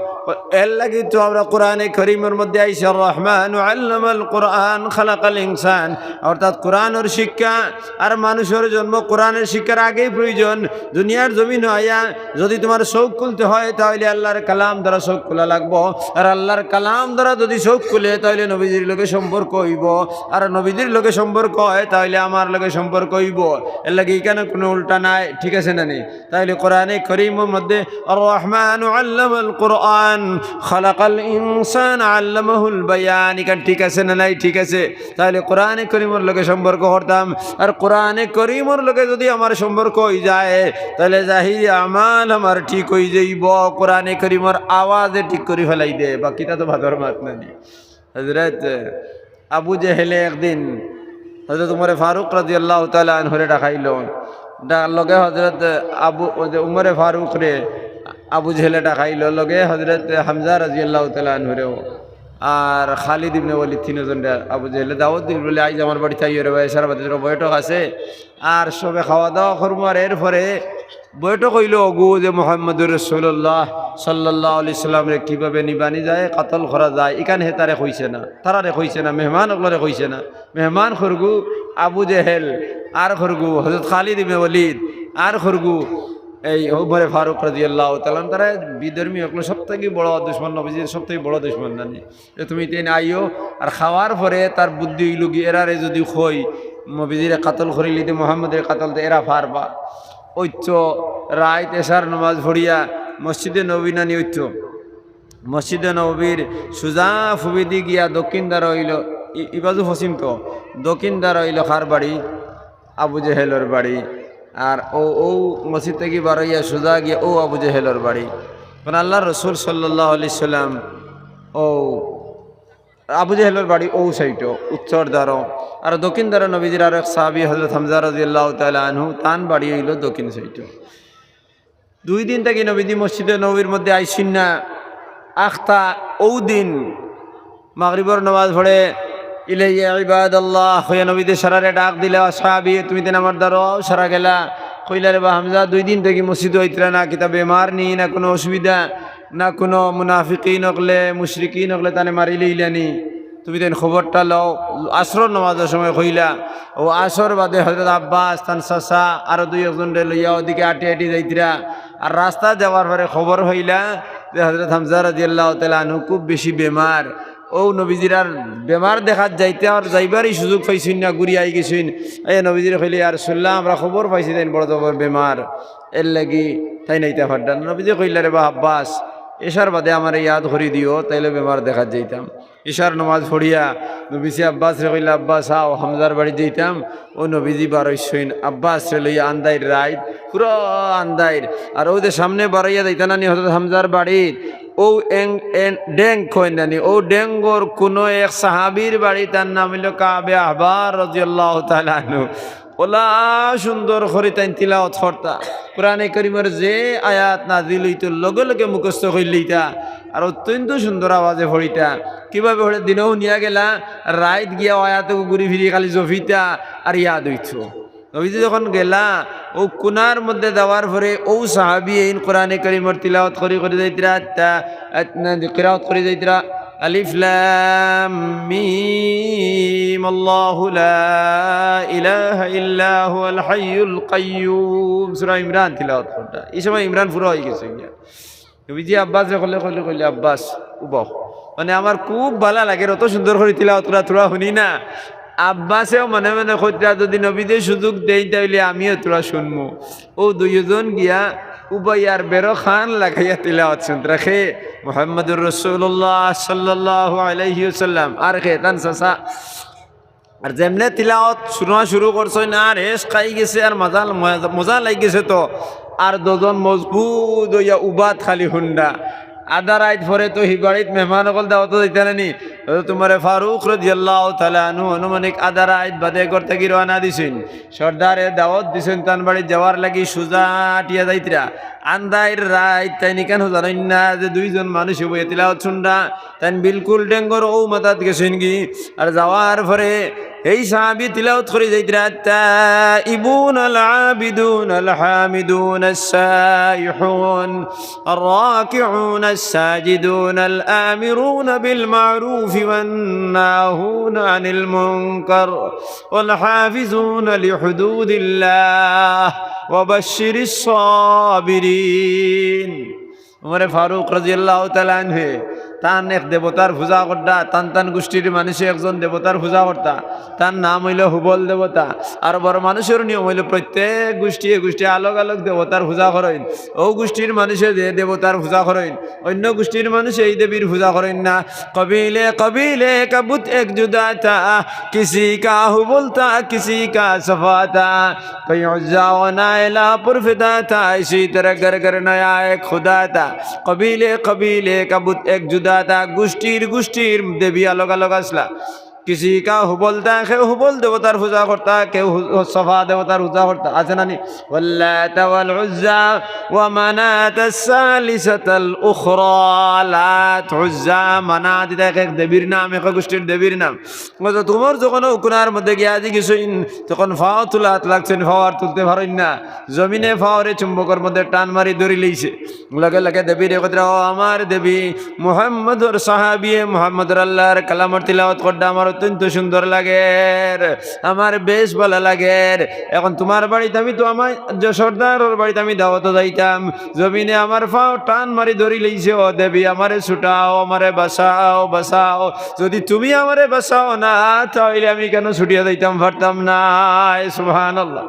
এর লাগি তো আমরা কোরআনে করিমর মধ্যে আইছে, আর রহমান আল্লামাল কোরআন খালাকাল ইনসান, অর্থাৎ কোরআনর শিক্ষা আর মানুষর জন্ম কোরআনর শিক্ষার আগেই প্রয়োজন। দুনিয়ার জমিনো আইয়া যুদি তুমার চউখ খুলতে হয়, তাইলে আল্লার কালাম দ্বারা চউখ খোলা লাগবো। আর আল্লার কালাম দ্বারা যুদি চউখ খুলে, তাইলে নবীজির লগে সম্পর্ক অইবো। আর নবীজির লগে সম্পর্ক হয়, তাইলে আমার লগে সম্পর্ক অইবো। এর লাগি ইখানো কুনু উল্টা নাই, ঠিক আছে না নি? তাইলে কোরআনে করিমর মধ্যে আর রহমান আল্লামাল কোরআন খালাকাল ইনসান আল্লামাহুল বায়ান, ইখান ঠিক আছে না নাই? ঠিক আছে। তাইলে কোরআনে করিমর লগে সম্পর্ক করতাম, আর কোরআনে করিমর লগে যুদি আমার সম্পর্ক অই যায়, তাইলে জাহিরি আমাল আমার ঠিক অই যাইবো। কোরআনে করিমর আওয়াজে ঠিক করি ফালাই দে, বাকিটা তো বাদর মাত নানি। হযরত আবু জেহেলে একদিন হযরত উমরে ফারুক রাদিয়াল্লাহু তাআলা আনহুরে ডাকাইলো। ডা-, লগে হযরত আবু, ওই যে উমরে ফারুকরে আবু জেহেলে ডাকাইলো, লগে হযরত হামজা রাদিয়াল্লাহু তাআলা আনহুরেও। আর খালিদ ইবনে ওয়ালিদ, তিনজনরে আবু জেহেলে দাওয়াত দিল, বলে, "আইজ আমার বাড়িত আইও রে বা, এশার বাদে তোর বৈঠক আছে।" আর সবে খাওয়া দাওয়া করমু, আর এরপরে বৈঠক অইলো অগু যে মুহাম্মদুর রাসূলুল্লাহ সাল্লাল্লাহু আলাইহি সাল্লামরে কিভাবে নিবানি যায়, কাতল করা যায়, ইখান হে তারে কইছে না, তারারে কইছে না, মেহমান অকলরে কইছে না। মেহমান করগু আবু জেহেল, আর করগু হযরত খালিদ ইবনে ওয়ালিদ, আর করগু এই উমরে ফারুক রাদিয়াল্লাহু তাআলা আনহু। তারা বিধর্মী অকল, সব থাকি বড় দুশমন, নবীজির সব থাকি বড় দুশমন নানি। যে তুমি ইতেন আইও, আর খাওয়ার পরে তার বুদ্ধি অইলো গি, এরারে যুদি কই, নবীজিরে কাতল করিলিতে, মুহাম্মদরে কাতল, তে এরা পারবা। অইতো রাইত এশার নামাজ পড়িয়া মসজিদে নববী নানি অইতো। মসজিদে নববীর সুজা ফুবিদি গিয়া দক্ষিণ দ্বার অইলো, ই-, ইবাজু পশ্চিম তো, দক্ষিণ দ্বার অইলো কার বাড়ি? আবু জেহেলর বাড়ি। আর অউ, অউ মসজিদ থাকি বারইয়া সুজা গিয়া অউ আবু জেহেলর বাড়ি। কারণ আল্লার রসুল সাল্লাল্লাহু আলাইহি সাল্লাম অউ আবু জেহেলর বাড়ি অউ সাইডো, উত্তর দ্বারো। আর দক্ষিণ দ্বারো নবীজির আরো এক সাহাবী হযরত হামজা রাদিয়াল্লাহু তাআলা আনহু, তান বাড়ি অইলো দক্ষিণ সাইডো। দুই দিন থাকি নবীজি মসজিদে নববীর মধ্যে আইছইন না। আখতা অউ দিন মাগরিবর নামাজ পড়ে, "ইলাইয়া ইবাদাল্লাহ" কইয়া নবীজি সারারে ডাক দিলা, "সাহাবী, তুমি তেন আমার দ্বারো আও।" সারা গেলা, কইলা, "রে বা হামজা, দুই দিন থাকি মসজিদো আইতরা না, কিতা বেমার নি, না কুনু অসুবিধা, না কুনু মুনাফিকিন অকলে, মুশরিকিন অকলে তানে মারিলাইলা নি?" তুমি তাইন খবরটা লও। আসরর নামাজর সময় কইলা, অউ আসর বাদে হযরত আব্বাস, তান চাচা, আরো দুই একজনরে লইয়া অদিকে আটি আটি যাইতরা। আর রাস্তাত যাওয়ার পরে খবর পাইলা যে হযরত হামজা রাদিয়াল্লাহু তাআলা আনহু খুব বেশি বেমার। অউ নবীজির আর বেমার দেখাত যাইতে আর যাইবারই সুযোগ পাইছইন না, ঘুরি আই গেছইন। এ নবীজিরে কইলে, "ইয়া রাসূলুল্লাহ, আমরা খবর পাইছি তাইন বড় জবর বেমার, এর লাগি তাইন আইতা পাররা না।" নবীজি কইলা, "রে বা আব্বাস, এশার বাদে আমারে ইয়াদ করি দিও, তাইলে বেমার দেখাত যাইতাম।" এশার নামাজ পড়িয়া নবীজি আব্বাসরে কইলা, "আব্বাস, আও, হামজার বাড়িত যাইতাম।" অউ নবীজি বারইছইন আব্বাসরে লইয়া আন্দাইর রাইত, পুরা আন্দাইর। আর অউ যে সামনে বারইয়া যাইতা নানি হযরত হামজার বাড়িত, ও এং-, এন-, ডেং কইন নানি, ও ডেঙ্গর কুনো এক সাহাবীর বাড়ি, তান নাম অইলো কাবে আহবার রাদিয়াল্লাহু তাআলা আনহু। অলা সুন্দর করি তাইন তিলাওয়াত করতা। কোরআনে করিমর যে আয়াত নাজিল অইতো, লগে লগে মুখস্থ করিলিতা, আর অত্যন্ত সুন্দর আওয়াজে পড়িতা। কিভাবে পড়ে? দিনো হুনিয়া গেলা, রাইত গিয়া ও আয়াত ঘুরি ফিরি খালি জপিতা আর ইয়াদ অইতো। নবীজি যখন গেলা, ও কুনার মধ্যে যাওয়ার পরে ও সাহাবী এইন কোরআনে করিমর তিলাওয়াত করি করি যাইতরা, তা, আত-, না, কিরাআত করি যাইতরা, আলিফ লাম মিম, আল্লাহু লা ইলাহা ইল্লা হুয়াল হাইয়ুল কাইয়্যুম, সূরা ইমরান তিলাওয়াত করতা। এই সময় ইমরান পুরা অই গেছে গিয়া। নবীজি আব্বাসরে কইলে, কইলে, কইলে, "আব্বাস, উবাও।" মানে, আমার খুব ভালা লাগের, অত সুন্দর করি তিলাওয়াত করা, থুড়া হুনি না। আব্বাসেও মনে মনে কইতরা, "যদি নবীজিয়ে সুযোগ দেইন, তাইলে আমিও থুড়া হুনমু।" ও দুইজন গিয়া উবাইয়া আর বেরো খান লাগাইয়া তিলাওয়াত হুনতরা। কে? মুহাম্মাদুর রাসূলুল্লাহ সাল্লাল্লাহু আলাইহি ওয়াসাল্লাম। আর কে? তান চাচা। আর যেমনে তিলাওয়াত শুনা শুরু করছইন, আর হেশ খাই গেছে, আর মজা, মজা, মজা লাগি গেছে তো। আর দুইজন মজবুত অইয়া উবাত খালি হুনরা। আধা রাইত পরে তো হি বাড়িত মেহমান অকল দাওয়াতো যাইতা না নি। হযরত উমরে ফারুক রাদিয়াল্লাহু তাআলা আনহু আনুমানিক আধা রাইত বাদে ঘর থাকি রওয়ানা দিছইন। সর্দারে দাওয়াত দিছইন তান বাড়িত যাওয়ার লাগি, সুজা আটিয়া যাইতরা। আন্দাইর রাইত তাইন ইখানও জানইন না যে দুইজন মানুষে বইয়া তিলাওয়াত হুনরা। তাইন বিলকুল ডেঙ্গর ও মাথাত গেছইন গি। আর যাওয়ার পরে এই সাহাবী তিলাওয়াত করি যাইতরা, التائبون العابدون الحامدون السائحون الراكعون الساجدون الآمرون بالمعروف والناهون عن المنكر والحافظون لحدود الله وبشر الصابرين. উমরে ফারুক রাদিয়াল্লাহু তাআলা আনহু, তান এক দেবতার পূজা করতা, তান তান গোষ্ঠীর মানুষে একজন দেবতার পূজা করতা, তার নাম অইলো হুবল দেবতা। আরবর মানুষর নিয়ম অইলো প্রত্যেক গোষ্ঠীয়ে গোষ্ঠীয়ে আলগ আলগ দেবতার পূজা করইন। অউ গোষ্ঠীর মানুষে যে দেবতার পূজা করইন, অইন্য গোষ্ঠীর মানুষে ই দেবীর পূজা করইন না। قبیلے قبیلے کا بت ایک جدا تھا، کسی کا ہبل تھا، کسی کا صفا تھا، کوئی عزیٰ و نائلہ پر فدا تھا، اسی طرح گھر گھر نیا ایک خدا تھا۔ قبیلے قبیلے کا بت ایک جدا تھا، গোষ্ঠীর গোষ্ঠীর দেবী আলগ আলগ আছলা। کسی کا ہبل تھا, কেউ হুবল দেবতার পূজা করতা, কেউ হু-, সফা দেবতার পূজা করতা, আছে না নি? واللات والعزى ومناة الثالثة الأخرى। লাত, উজ্জা, মানাত, ইতা এক এক দেবীর নাম, এক এক গোষ্ঠীর দেবীর নাম। হযরত উমর যখন অউ কুনার মধ্যে গিয়া আজি গেছইন, তখন পাও তুলাত লাগছইন, পাও আর তুলতে পারইন না। জমিনে পাওরে চুম্বকর মধ্যে টান মারি ধরি লইছে। লগে লগে দেবীরে কইতরা, "ও আমার দেবী, মুহাম্মদর সাহাবিয়ে মুহাম্মদর আল্লাহর কালামর তিলাওয়াত করতে আমার অত্যন্ত সুন্দর লাগের, আমার বেশ ভালা লাগের। এখন তুমার বাড়িত আমি তো আমার যে সর্দারর বাড়িত আমি দাওয়াতো যাইতাম, জমিনে আমার পাও টান মারি ধরি লইছে, ও দেবী, আমারে ছুটাও, আমারে বাঁচাও, বাঁচাও। যদি তুমি আমারে বাঁচাও না, তাইলে আমি কেনে ছুটিয়া যাইতাম পারতাম না।" সুবহানাল্লাহ।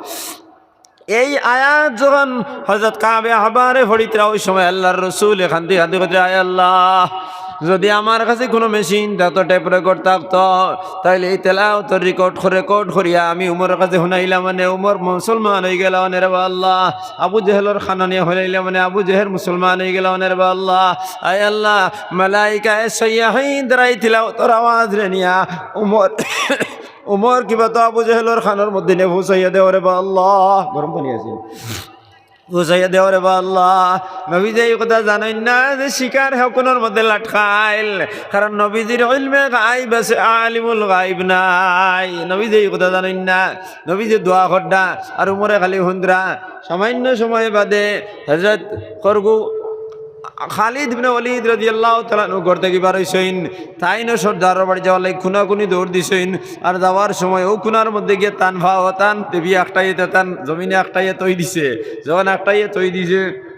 এই আয়াত যখন হযরত কাবে আহবারে পড়িতরা, অউ সময় আল্লাহর রসুলে কান্দি কান্দি কইতরা, "আয় আল্লাহ, যদি আমার কাছে কুনু মেশিন থাকতো, টেপ রেকর্ড থাকতো, তাইলে এই তেলাওয়াতর রেকর্ড, রেকর্ড করিয়া আমি উমরর কাছে হুনাইলাম অনে, উমর মুসলমান অইগেলা অনে রেবা আল্লাহ, আবু জেহেলর কানো নিয়া হুনাইলাম অনে, আবু জেহেল মুসলমান অইগেলা অনে রেবা আল্লাহ। আয় আল্লাহ, মালাইকায়ে সাইয়্যাহিন দ্বারা এই তেলাওয়াতর আওয়াজরে নিয়া উমর উমর কিবা তো আবু জেহেলর কানোর মধ্যে নিয়া পৌঁছাইয়া দেও রেবা আল্লাহ।" গরম পানি আছে, "পৌঁছাইয়া দেও রেবা আল্লাহ।" নবীজিয়ে ই কথা জানইন না যে শিকার হেকুনর মধ্যে লাটকাইল, কারণ নবীজির ইলমে গাইব আছে, আলিমুল গাইব নাই। নবীজিয়ে ই কথা জানইন না। নবীজিয়ে দোয়া কররা, আর উমরে খালি হুনরা। সামান্য সময় বাদে হযরত করগু খালিদ ইবনে ওয়ালিদ রাদিয়াল্লাহু তাআলা আনহু ঘর থাকি বার অইছইন, তাইনও সর্দারর বাড়ি যাওয়ার লাগি খুনাখুনি দৌড় দিছইন। আর যাওয়ার সময় অউ খুনার মধ্যে গিয়া তান পাও, তান দেবী আটকাইয়া, তান জমিনে আটকাইয়া থই দিছে। যখন আটকাইয়া থই দিছে,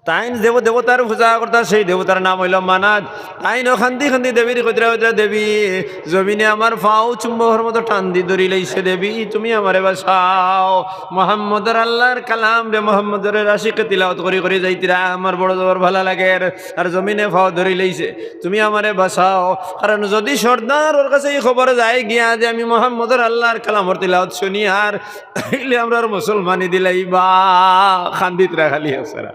তাইন দেব-, দেবতার পূজা করতা, সেই দেবতার নাম অইলো মানাত। তাইনও কান্দি কান্দি দেবীরে কইতরা কইতরা, "দেবী, জমিনে আমার পাও চুম্বকর মতো টান দি ধরি লাইছে, দেবী, তুমি আমারে বাঁচাও।" মুহাম্মদর আল্লাহর কালামরে মুহাম্মদর আশিকে তিলাওয়াত করি করি যাইতরা, আমার বড় জবর ভালা লাগের। আর জমিনে পাও ধরি লাইছে, তুমি আমারে বাঁচাও। কারণ যদি সর্দারর কাছে ই খবর যায় গিয়া যে আমি মুহাম্মদর আল্লাহর কালামর তিলাওয়াত হুনিয়ার, তাইলে আমরার মুসলমানি দিলাইবা। কান্দিতরা খালি আছরা।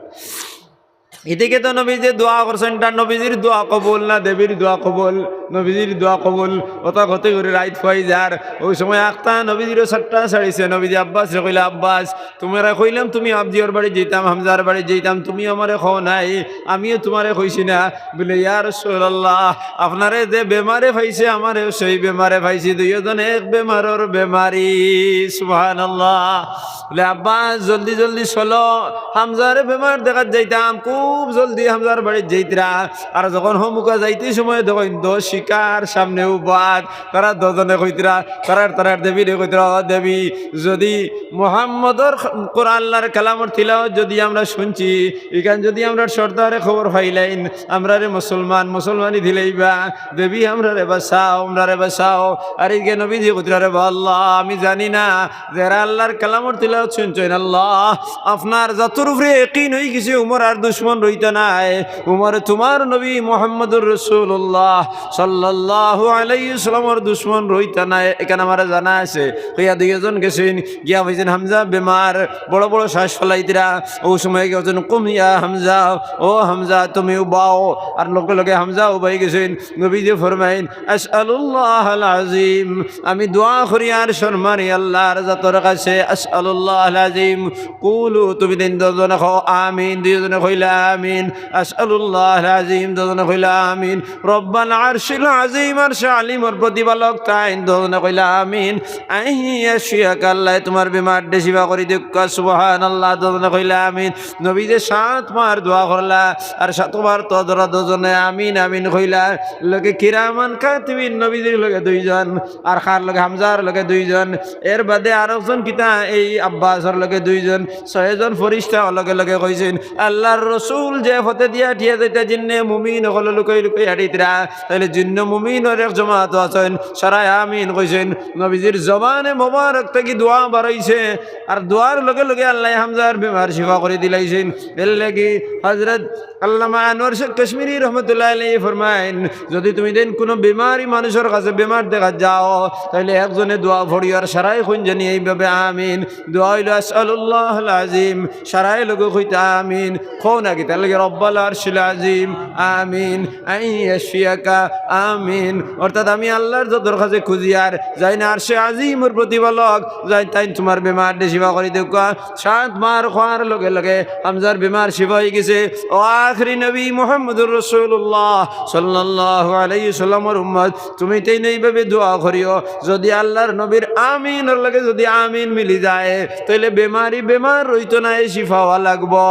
এদিকে তো নবীজি দোয়া করছইন, তার নবীজির দোয়া কবুল না দেবীর দোয়া কবুল? নবীজির দোয়া কবুল। অতা কতে করি রাইত ফুয়াই যার, অউ সময় আখতা নবীজিরও সাট্টা ছাড়িছে। নবীজি আব্বাসরে কইলা, "আব্বাস, তুমারে কইলাম তুমি আবজিওর বাড়ি যাইতাম, হামজার বাড়ি যাইতাম, তুমি আমারে কও নাই, আমিও তুমারে কইছি না?" বলে, "ইয়া রাসূলুল্লাহ, আপনারে যে বেমারে পাইছে, আমারেও সেই বেমারে পাইছে, দুইওজন এক বেমারর বেমারি।" সুবহানাল্লাহ। বলে, "আব্বাস, জলদি জলদি চলো, হামজারে বেমার দেখাত যাইতাম, খুব জলদি হামজার বাড়িত যাইতরা।" আর যখন হমুকা যাইতে সময় দেখইন দশ শিকার সামনে উবাত, তারা দুজনে কইতরা, তারার তারার দেবীরে কইতরা, "ও দেবী, যদি মুহাম্মদর খ-, কোরআন আল্লাহর কালামর তিলাওয়াত যদি আমরা শুনছি, ইখান যদি আমরার সর্দারে খবর পাইলাইন, আমরারে মুসলমান, মুসলমানি দিলাইবা, দেবী আমরারে বাঁচাও, আমরারে বাঁচাও।" আর ইগে নবীজি কইতরা, "রে বা আল্লাহ, আমি জানি না, যেরা আল্লাহর কালামর তিলাওয়াত শুনছইন, আল্লাহ, আপনার জাতর উপরে ইয়াকিন অইগেছে, উমর আর দুশমন রইতা নায়, উমর তুমার নবী মুহাম্মদুর রাসূলুল্লাহ সাল্লাল্লাহু আলাইহি ওয়াসাল্লামর দুশমন রইতা নায়, ইখান আমারে জানা আছে।" কইয়া দুইওজন গেছইন, গিয়া পাইছইন হামজা বেমার, বড় বড় শ্বাস ফালাইতরা। অউ সময় গেছইন, "কুম ইয়া হামজা, ও হামজা, তুমি উবাও।" আর লগে লগে হামজা উবাই গেছইন। নবীজি ফরমাইন, "আসআলুল্লাহাল আযীম, আমি দোয়া করি আর সম্মানী আল্লাহর জাতর কাছে, আসআলুল্লাহাল আযীম।" কুলু, তুমি তিন দুইওজনে কও, "আমিন।" দুইওজনে কইলা, "আমিন।" "আসআলুল্লাহাল আযীম।" দুইওজনে কইলা, "আমিন।" "রব্বাল আরশিল আযীম, আরশে আজিমর প্রতিপালক তাইন।" দুইওজনে কইলা, "আমিন।" "আইয়াশফিয়াকা, আল্লায় তুমার বেমাররে শিফা করি দেউক্কা।" সুবহানাল্লাহ। দুইওজনে কইলা, "আমিন।" নবীজি সাতবার দোয়া করলা, আর সাতবার তো ধরা দুইওজনে আমিন আমিন কইলা। লগে কিরামান কাতিবিন নবীজির লগে দুইজন, আর কার লগে? হামজার লগে দুইজন। এর বাদে আরকজন কিতা, এই আব্বাসর লগে দুইজন, ছয়জন ফিরিস্তা লগে লগে কইছইন, "আল্লাহর রসুল যে পথে দিয়া আটিয়া যাইতা, জিন্নে মুমিন অকল লুকাই লুকাই আটিতরা, তাইলে জিন্নে মুমিনর এক জমাত আছইন, সারায় আমিন কইছইন।" নবীজির জবানে মোবারক থাকি দোয়া বারইছে, আর দোয়ার লগে লগে আল্লায় হামজার বেমার শিফা করি দিলাইছইন। এর লাগি হযরত আল্লামা আনোয়ার শাহ কাশ্মীরি রহমতুল্লাহ আলাইহি ফরমাইন, যদি তুমি দেন কুনু বেমারি মানুষর কাছে বেমার দেখাত যাও, তাইলে একজনে দোয়া পড়িও আর সারায় কইন জানি এইভাবে আমিন। দোয়া অইলো আসআলুল্লাহাল আযীম, সারায় লগে কইতা আমিন। কও না কিতা লাগে? রব্বাল আরশিল আযীম, আমিন। আইয়াশফিয়াকা, আমিন। অর্থাৎ আমি আল্লাহর জাতর কাছে খুঁজি আর যাইন আরশে আজিমর প্রতিপালক, যাইন তাইন তুমার বেমাররে শিফা করি দেউক্কা। সাতবার কওয়ার লগে লগে হামজার বেমার শিফা অইগেছে। ও আখেরি নবী মুহাম্মদুর রাসূলুল্লাহ সাল্লাল্লাহু আলাইহি ওয়াসাল্লামর উম্মত, তুমি তাইন এইভাবে দোয়া করিও। যদি আল্লাহর নবীর আমিনর লগে যদি আমিন মিলি যায়, তাইলে বেমারি বেমার রইতো নায়, শিফা অওয়া লাগবো।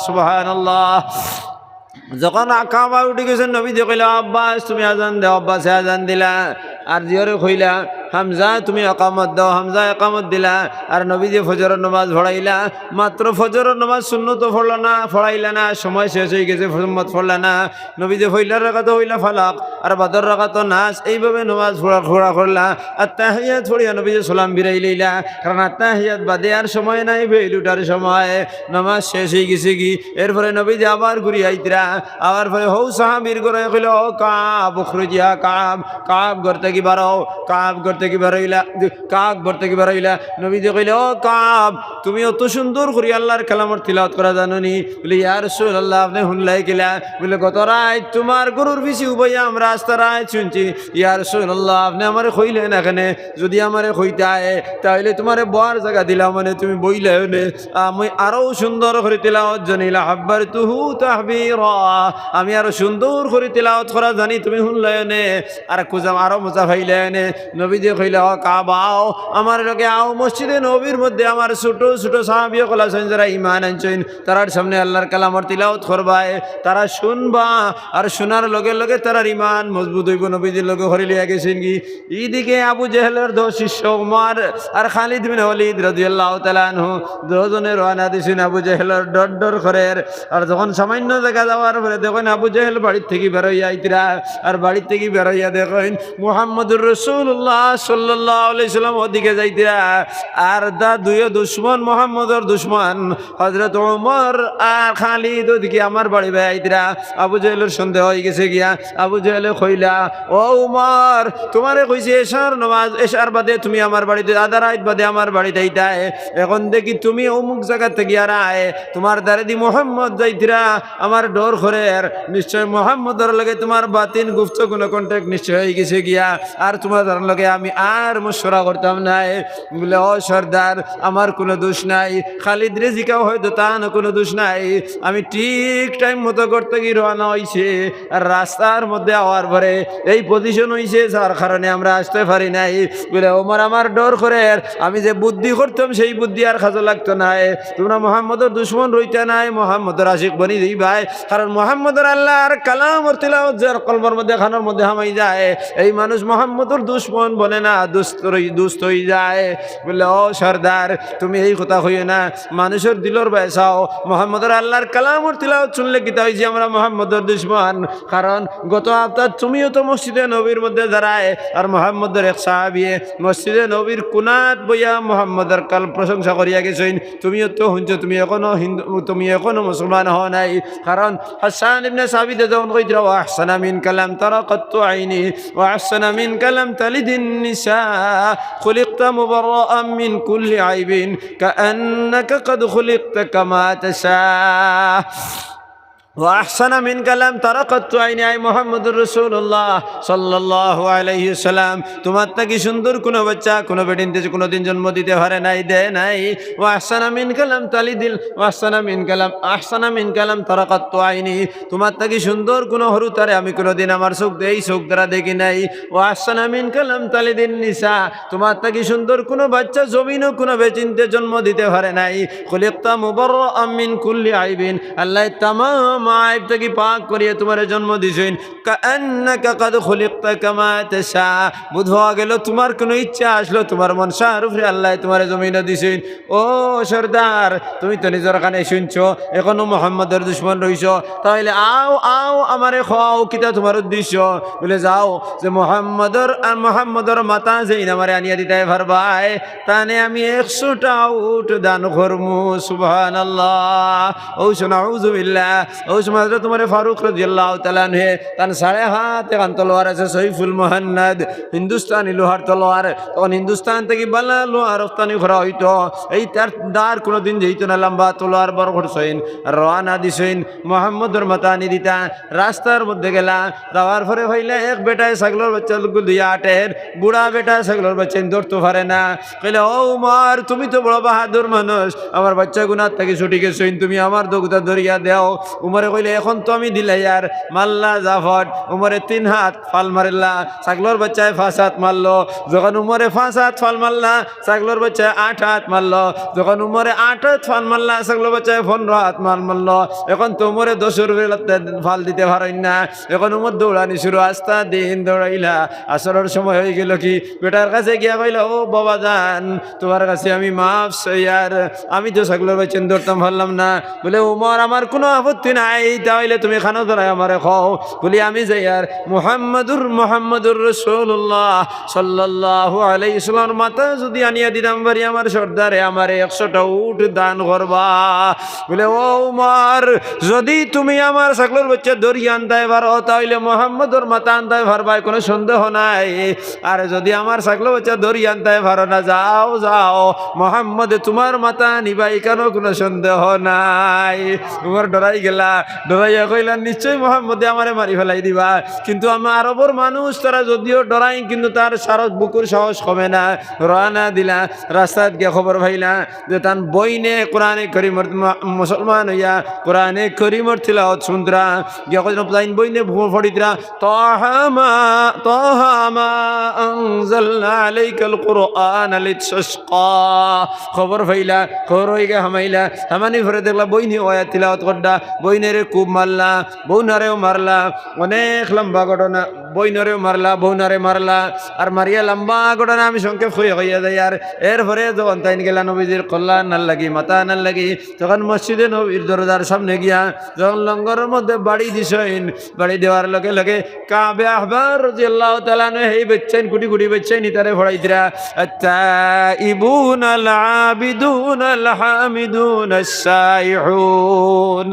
সুবহানাল্লাহ। যখন কাবা উঠি গেছে, নবীজি কইলা, "আব্বাস, তুমি আজান দেও।" আব্বাসে আজান দিলা। আর জিওরে কইলা, "হামজা, তুমি একামত দেও।" হামজা একামত দিলা। আর নবীজি ফজরর নামাজ পড়াইলা। মাত্র ফজরর নামাজ সুন্নত পড়লা না, পড়াইলা না, সময় শেষ অইগেছে, সুন্নত পড়লা না। নবীজি পয়লার রাকাতো কইলা ফালাক, আর বাদর রাকাতো নাস, এইভাবে নামাজ পড়া, পড়া করলা। আত্তাহিয়াত পড়িয়া নবীজি সালাম ফিরাই লইলা, কারণ আত্তাহিয়াত বাদে আর সময় নাই, বেইল উঠার সময়, নামাজ শেষ অইগেছে গি। এরপরে নবীজি আবার ঘুরি আইতরা, আবার পরে হউ সাহাবীর ঘরে কইলা, "ও কাব, উখরুজ ইয়া কাব, কাব ঘর থাকি বারও।" কাব ঘর থাকি বারইলা, কাব ঘর থাকি বারইলা। নবীজি কইলা, "ও কাব, তুমি অত সুন্দর করি আল্লাহর কালামর তিলাওয়াত করা জানো নি?" বলে, "ইয়া রাসূলুল্লাহ, আপনে হুনলায় কিলা?" বলে, "গত রাইত তুমার গরুর পিছে উবাইয়া আমরা আস্তা রাইত শুনছি।" "ইয়া রাসূলুল্লাহ, আপনে আমারে কইলে না কেনে? যদি আমারে কইতায়, তাইলে তুমারে বওয়ার জাগা দিলাম, মানে তুমি বইলায় নে।" আমি আরো সুন্দর করি তিলাওয়াত জানি, "লাহাব্বারতুহু তাহবীরা।" আমি আরো সুন্দর করি তিলাওয়াত করা জানি, তুমি হুনলায় নে। আর কুজাম আরো মজা পাইলায় নে। নবীজি কইলা, "ও কাব আও, আমার লগে আও, মসজিদে নবীর মধ্যে আমার ছোট ছোট সাহাবী অকল আছইন, যারা ঈমান আনছইন, তারার সামনে আল্লাহর কালামর তিলাওয়াত করবায়, তারা শুনবা, আর শুনার লগে লগে তারার ঈমান মজবুত অইবো।" নবীজির লগে করি লইয়া গেছইন গি। ইদিকে আবু জেহেলর দুই শিষ্য উমর আর খালিদ বিন ওয়ালিদ রাদিয়াল্লাহু তাআলা আনহু দুইজনে রওয়ানা দিছইন। আবু জেহেলর ডর ডর করের, আর যখন সামান্য জাগা যাওয়ার পরে দেখইন আবু জেহেল বাড়ির থাকি বেরইয়া আইতরা, আর বাড়ির থাকি বেরইয়া দেখইন মুহাম্মদুর রাসূলুল্লাহ সাল্লাল্লাহু আলাইহি সাল্লাম ওদিকে যাইতরা, আর দা দুইও দুশমন, মোহাম্মদর দুশমন হযরত ওমর আর খালিদ ওদিকে আমার বাড়ি বায় আইতরা। আবু জেহেলর সন্দেহ অইগেছে গিয়া। আবু জেহেলে কইলা, "ও উমর, তুমারে কইছি এশার নমাজ, এশার বাদে তুমি আমার বাড়িত, আধা রাইত বাদে আমার বাড়িত আইতায়। এখন দেখি তুমি অমুক জাগাত গিয়া রায়, তুমার দারেদি মোহাম্মদ যাইতরা, আমার ডর করের, নিশ্চয় মোহাম্মদর লগে তুমার বাতিন গুপ্ত কুনু contact নিশ্চয় অইগেছে গিয়া, আর তুমার দার লগে আমি আর মশওয়ারা করতাম নায়।" বলে, "ও সর্দার, আমার কুনু দোষ নাই, খালিদরে জিকাও, হয়তো তান কুনু দোষ নাই, আমি ঠিক time মতো ঘর থাকি রওয়ানা অইছি, আর রাস্তার মধ্যে আওয়ার পরে এই position অইছে, যার কারণে আমরা আসতে পারি নাই।" বলে, "ওমর, আমার ডর করের, আমি যে বুদ্ধি করতাম সেই বুদ্ধি আর কাজো লাগতো নায়। তুমরা মোহাম্মদর দুশমন রইতা নায়, মোহাম্মদর আশিক বনি যাইবায়, কারণ মোহাম্মদর আল্লাহর কালামর তিলাওয়াত যার কলবর মধ্যে, কানর মধ্যে হামাই যায়, এই মানুষ মোহাম্মদর দুশমন বনে না, দুস্ত রই-, দুস্ত অইযায়।" বলে, "ও সর্দার, তুমি এই কথা কইও না, মানুষর দিলর বায় চাও, মোহাম্মদর আল্লাহর কালামর তিলাওয়াত হুনলে কিতা অইছে আমরা মোহাম্মদর দুশমন? কারণ গত হাপ্তাত তুমিও তো মসজিদে নবীর মধ্যে দারায়, আর মোহাম্মদর এক সাহাবিয়ে মসজিদে নবীর কুনাত বইয়া মোহাম্মদর কাল প্রশংসা করিয়া গেছইন, তুমিও তো হুনছো, তুমি এখনো হিন্দু, তুমি এখনো মুসলমান হও নাই।" কারণ হাসান ইবনে সাবিতে যখন কইতরা, "ওয়া আহসানা মিনকা লাম তারা কাত্তু আইনি, ওয়া আহসানা মিনকা লাম তালিদিন নিসা, খুলিকতা মুবাররাআম মিন কুল্লি আইবিন, কাআন্নাকা কাদ খুলিকতা কামা তাশা।" "ওয়া আহসানা মিনকা লাম তারা কাত্তু আইনি", আই মুহাম্মদুর রাসূলুল্লাহ সাল্লাল্লাহু আলাইহি ওয়াসাল্লাম, তুমার থাকি সুন্দর কুনু বাচ্চা কুনু বেটিন্তে কুনুদিন জন্ম দিতে পারে নাই, দেয় নাই। "ওয়া আহসানা মিনকা লাম তালিদিল, ওয়া আহসানা মিনকা লাম, আহসানা মিনকা লাম তারা কাত্তু আইনি, তুমার থাকি সুন্দর কুনু হুরুতারে আমি কুনুদিন আমার চউখ দিয়া, এই চউখ দ্বারা দেখি নাই। ওয়া আহসানা মিনকা লাম তালিদিন নিসা, তুমার থাকি সুন্দর কুনু বাচ্চা জমিনো কুনু বেটিন্তে জন্ম দিতে পারে নাই। খুলিকতা মুবাররাআম মিন কুল্লি আইবিন, আল্লায় তামাম আইব থাকি পাক করিয়া তুমারে জন্ম দিছইন। কাআন্নাকা কাদ খুলিকতা কামা তাশা, বুঝ পাওয়া গেল তুমার কুনু ইচ্ছা আছলো, তুমার মনশার উপরে আল্লায় তুমারে জমিনো দিছইন।" "ও সর্দার, তুমি তো নিজর কানে হুনছো, এখনো মোহাম্মদর দুশমন রইছো, তাইলে আও, আও, আমারে কও, কিতা তুমার উদ্দেশ্য?" বলে, "যাও, যে মোহাম্মদর আর মোহাম্মদর মাতা যেইন আমারে আনিয়া দিতায় পারবায়, তানে আমি একশোটা উট দান করমু।" সুবহানাল্লাহ। ও শোনা, আউযুবিল্লাহ। ও সময় হযরত উমরে ফারুক রাদিয়াল্লাহু তাআলা আনহু, তান সাড়ে হাত এখান তলোয়ার আছে, সৈফুল মুহান্নাদ, হিন্দুস্তানি লোহার তলোয়ার। তখন হিন্দুস্তান থাকি বালা লোহা রপ্তানি করা অইতো। এই তার দার কুনুদিন যাইতো না, লম্বা তলোয়ার বার করছইন, রওয়ানা দিছইন, মোহাম্মদর মাতা আনি দিতা। রাস্তার মধ্যে গেলা, যাওয়ার পরে পাইলা এক বেটায় ছাগলর বাচ্চাগুলো লইয়া আটের, বুড়া বেটায় ছাগলর বাচ্চাইন ধরতো পারে না। কইলা, "ও উমর, তুমি তো বড় বাহাদুর মানুষ, আমার বাচ্চাগুন আত থাকি ছুটি গেছইন, তুমি আমার দুগুতা ধরিয়া দেও।" উমরে কইলা, "এখন তো আমি দিলাইয়ার।" মারলা জাফট, উমরে তিন আত ফাল মারলা, ছাগলর বাচ্চায় পাঁচ আত মারলো। যখন উমরে পাঁচ আত ফাল মারলা, ছাগলর বাচ্চায় আট আত মারলো। যখন উমরে আট আত ফাল মারলা, ছাগলর বাচ্চায় পনেরো আত মার মারলো। এখন তো উমরে দশর বেলাতে ফাল দিতে পারইন না। এখন উমর দৌড়ানি শুরু, আস্তা দিন দৌড়াইলা। আসরর সময় অইগেলো কি, বেটার কাছে গিয়া কইলা, "ও বাবা জান, তুমার কাছে আমি মাফ চাইয়ার, আমি তো ছাগলর বাচ্চাইন ধরতাম পারলাম না।" বলে, "উমর, আমার কুনু আপত্তি নাই, তা অইলে তুমি কানো ধরায় আমারে কও।" বলে, "আমি যাইয়ার মুহাম্মাদুর, মুহাম্মাদুর রাসূলুল্লাহ সাল্লাল্লাহু আলাইহি ওয়াসাল্লামর মাতা যুদি আনিয়া দিতাম পারি আমার সর্দারে, আমারে একশোটা উট দান করবা।" বলে, "ও উমর, যুদি তুমি আমার ছাগলর বাচ্চা ধরিয়া আনতায় পারো, তা অইলে মুহাম্মাদর মাতা আনতায় পারবায়, কুনু সন্দেহ নাই। আর যুদি আমার ছাগলর বাচ্চা ধরিয়া আনতায় পারো না, যাও, যাও, মুহাম্মদে তুমার মাতা নিবা, ইখানো কুনু সন্দেহ নাই।" উমর ডরাই গেলা, ডরাইয়া কইলা, "নিশ্চয় মুহাম্মদে আমারে মারি ফালাই দিবা।" কিন্তু আমি আরবর মানুষ, তারা যুদিও ডরাইন, কিন্তু তার সারা বুকুর সাহস কমে না। রওয়ানা দিলা, রাস্তাত গিয়া খবর পাইলা যে তান বইনে কোরআনে করিমর, মা-, মুসলমান অইয়া কোরআনে করিমর তিলাওয়াত হুনতরা। গিয়া কইন, তাইন বইনে ফ-, পড়িতরা, "তাহা মা, তাহা মা আনজালনা আলাইকাল কুরআনা লিতাশকা।" খবর পাইলা, খবর অইগিয়া হামাইলা, হামানি পরে দেখলা বইনে অউ আয়াত তিলাওয়াত কররা, বইনে রে খুব মারলা, বইনরেও মারলা, অনেক লম্বা ঘটনা, বইনরেও মারলা, বইনরে মারলা, আর মারিয়া লম্বা ঘটনা আমি সংক্ষেপ করিয়া কইয়া যাইয়ার। এরপরে যখন তাইন গেলা নবীজির কল্যাণর লাগি, মাতানর লাগি, তখন মসজিদে নবীর দরজার সামনে গিয়া যখন লঙ্গরর মধ্যে বাড়ি দিছইন, বাড়ি দেওয়ার লগে লগে কাবে আহবার রাদিয়াল্লাহু তাআলা আনহু এই বাইচ্চাইন, কুটি কুটি বাইচ্চাইন ইতারে পড়াইতরা, التائبون العابدون الحامدون السائحون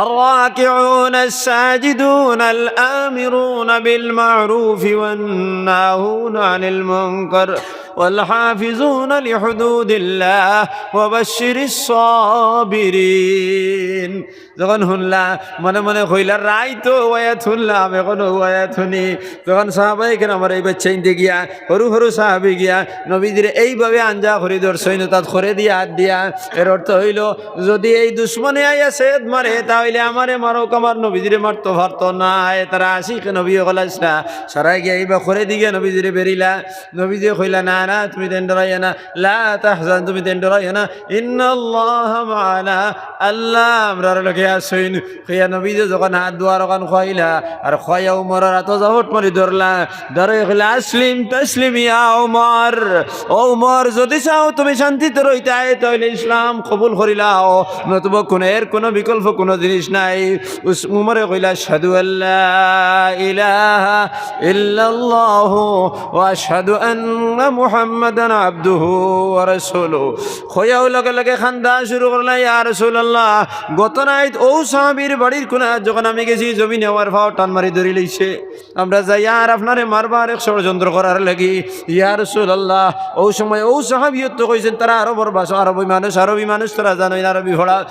الراكعون الساجدون الآمرون بالمعروف والناهون عن المنكر والحافظون لحدود الله وبشر الصابرين. যখন হুনলা, মনে মনে কইলা, "রাইতো আয়াত হুনলাম, এখনো আয়াত হুনি।" যখন সাহাবায়ে কেরামর এই বাইচ্চাইন্তে গিয়া, হুরু হুরু সাহাবি গিয়া, নবীজিরে এইভাবে আঞ্জা করি ধরছইন, অর্থাৎ খরে দিয়া, আত দিয়া, এর অর্থ অইলো, যদি এই দুশমনে আইয়া ছেদ মারে, তা অইলে আমারে মারউক, আমার নবীজিরে মারতো পারতো নায়। তারা আশিকে নবী অকল আছলা, সারায় গিয়া এইবা খরে দি গিয়া নবীজিরে বেড়িলা। নবীজিয়ে কইলা, "না, না, তুমি তাইন ডরাইও না, লা তাহজান, তুমি তাইন ডরাইও না, ইন্নাল্লাহা মা'আনা, আল্লাহ আমরার লগে আছইন।" কইয়া নবীজিয়ে যখন আত দুয়ার অখান খুয়াইলা, আর খুয়াইয়া উমরর আতো জাপট মারি ধরলা, ধরিয়া কইলা, "আসলিম তাসলিম ইয়া উমর, ও উমর, যদি চাও তুমি শান্তিতে রইতায়, তা অইলে ইসলাম কবুল করিলাও, নতুবা কুনু, এর কুনু বিকল্প কুনু জিনিস নাই।" উস-, উমরে কইলা, "আশহাদু আল্লা ইলাহা ইল্লাল্লাহু ওয়া আশহাদু আন্না মুহাম্মাদান আবদুহু ওয়া রাসূলুহু।" কইয়াউ লগে লগে কান্দা শুরু করলা, "ইয়া রাসূলুল্লাহ, গত রাইত অউ সাহাবীর বাড়ির কুনাত যখন আমি গেছি, জমিনে আমার পাও টান মারি ধরি লইছে। আমরা যাইয়ার আপনারে মারবার এক ষড়যন্ত্র করার লাগি।" ইয়া রাসূলুল্লাহ, অউ সময় অউ সাহাবী অতো কইছইন, তারা আরবর ভাষা, আরবি মানুষ, আরবি মানুষ তারা জানইন, আরবি পড়া।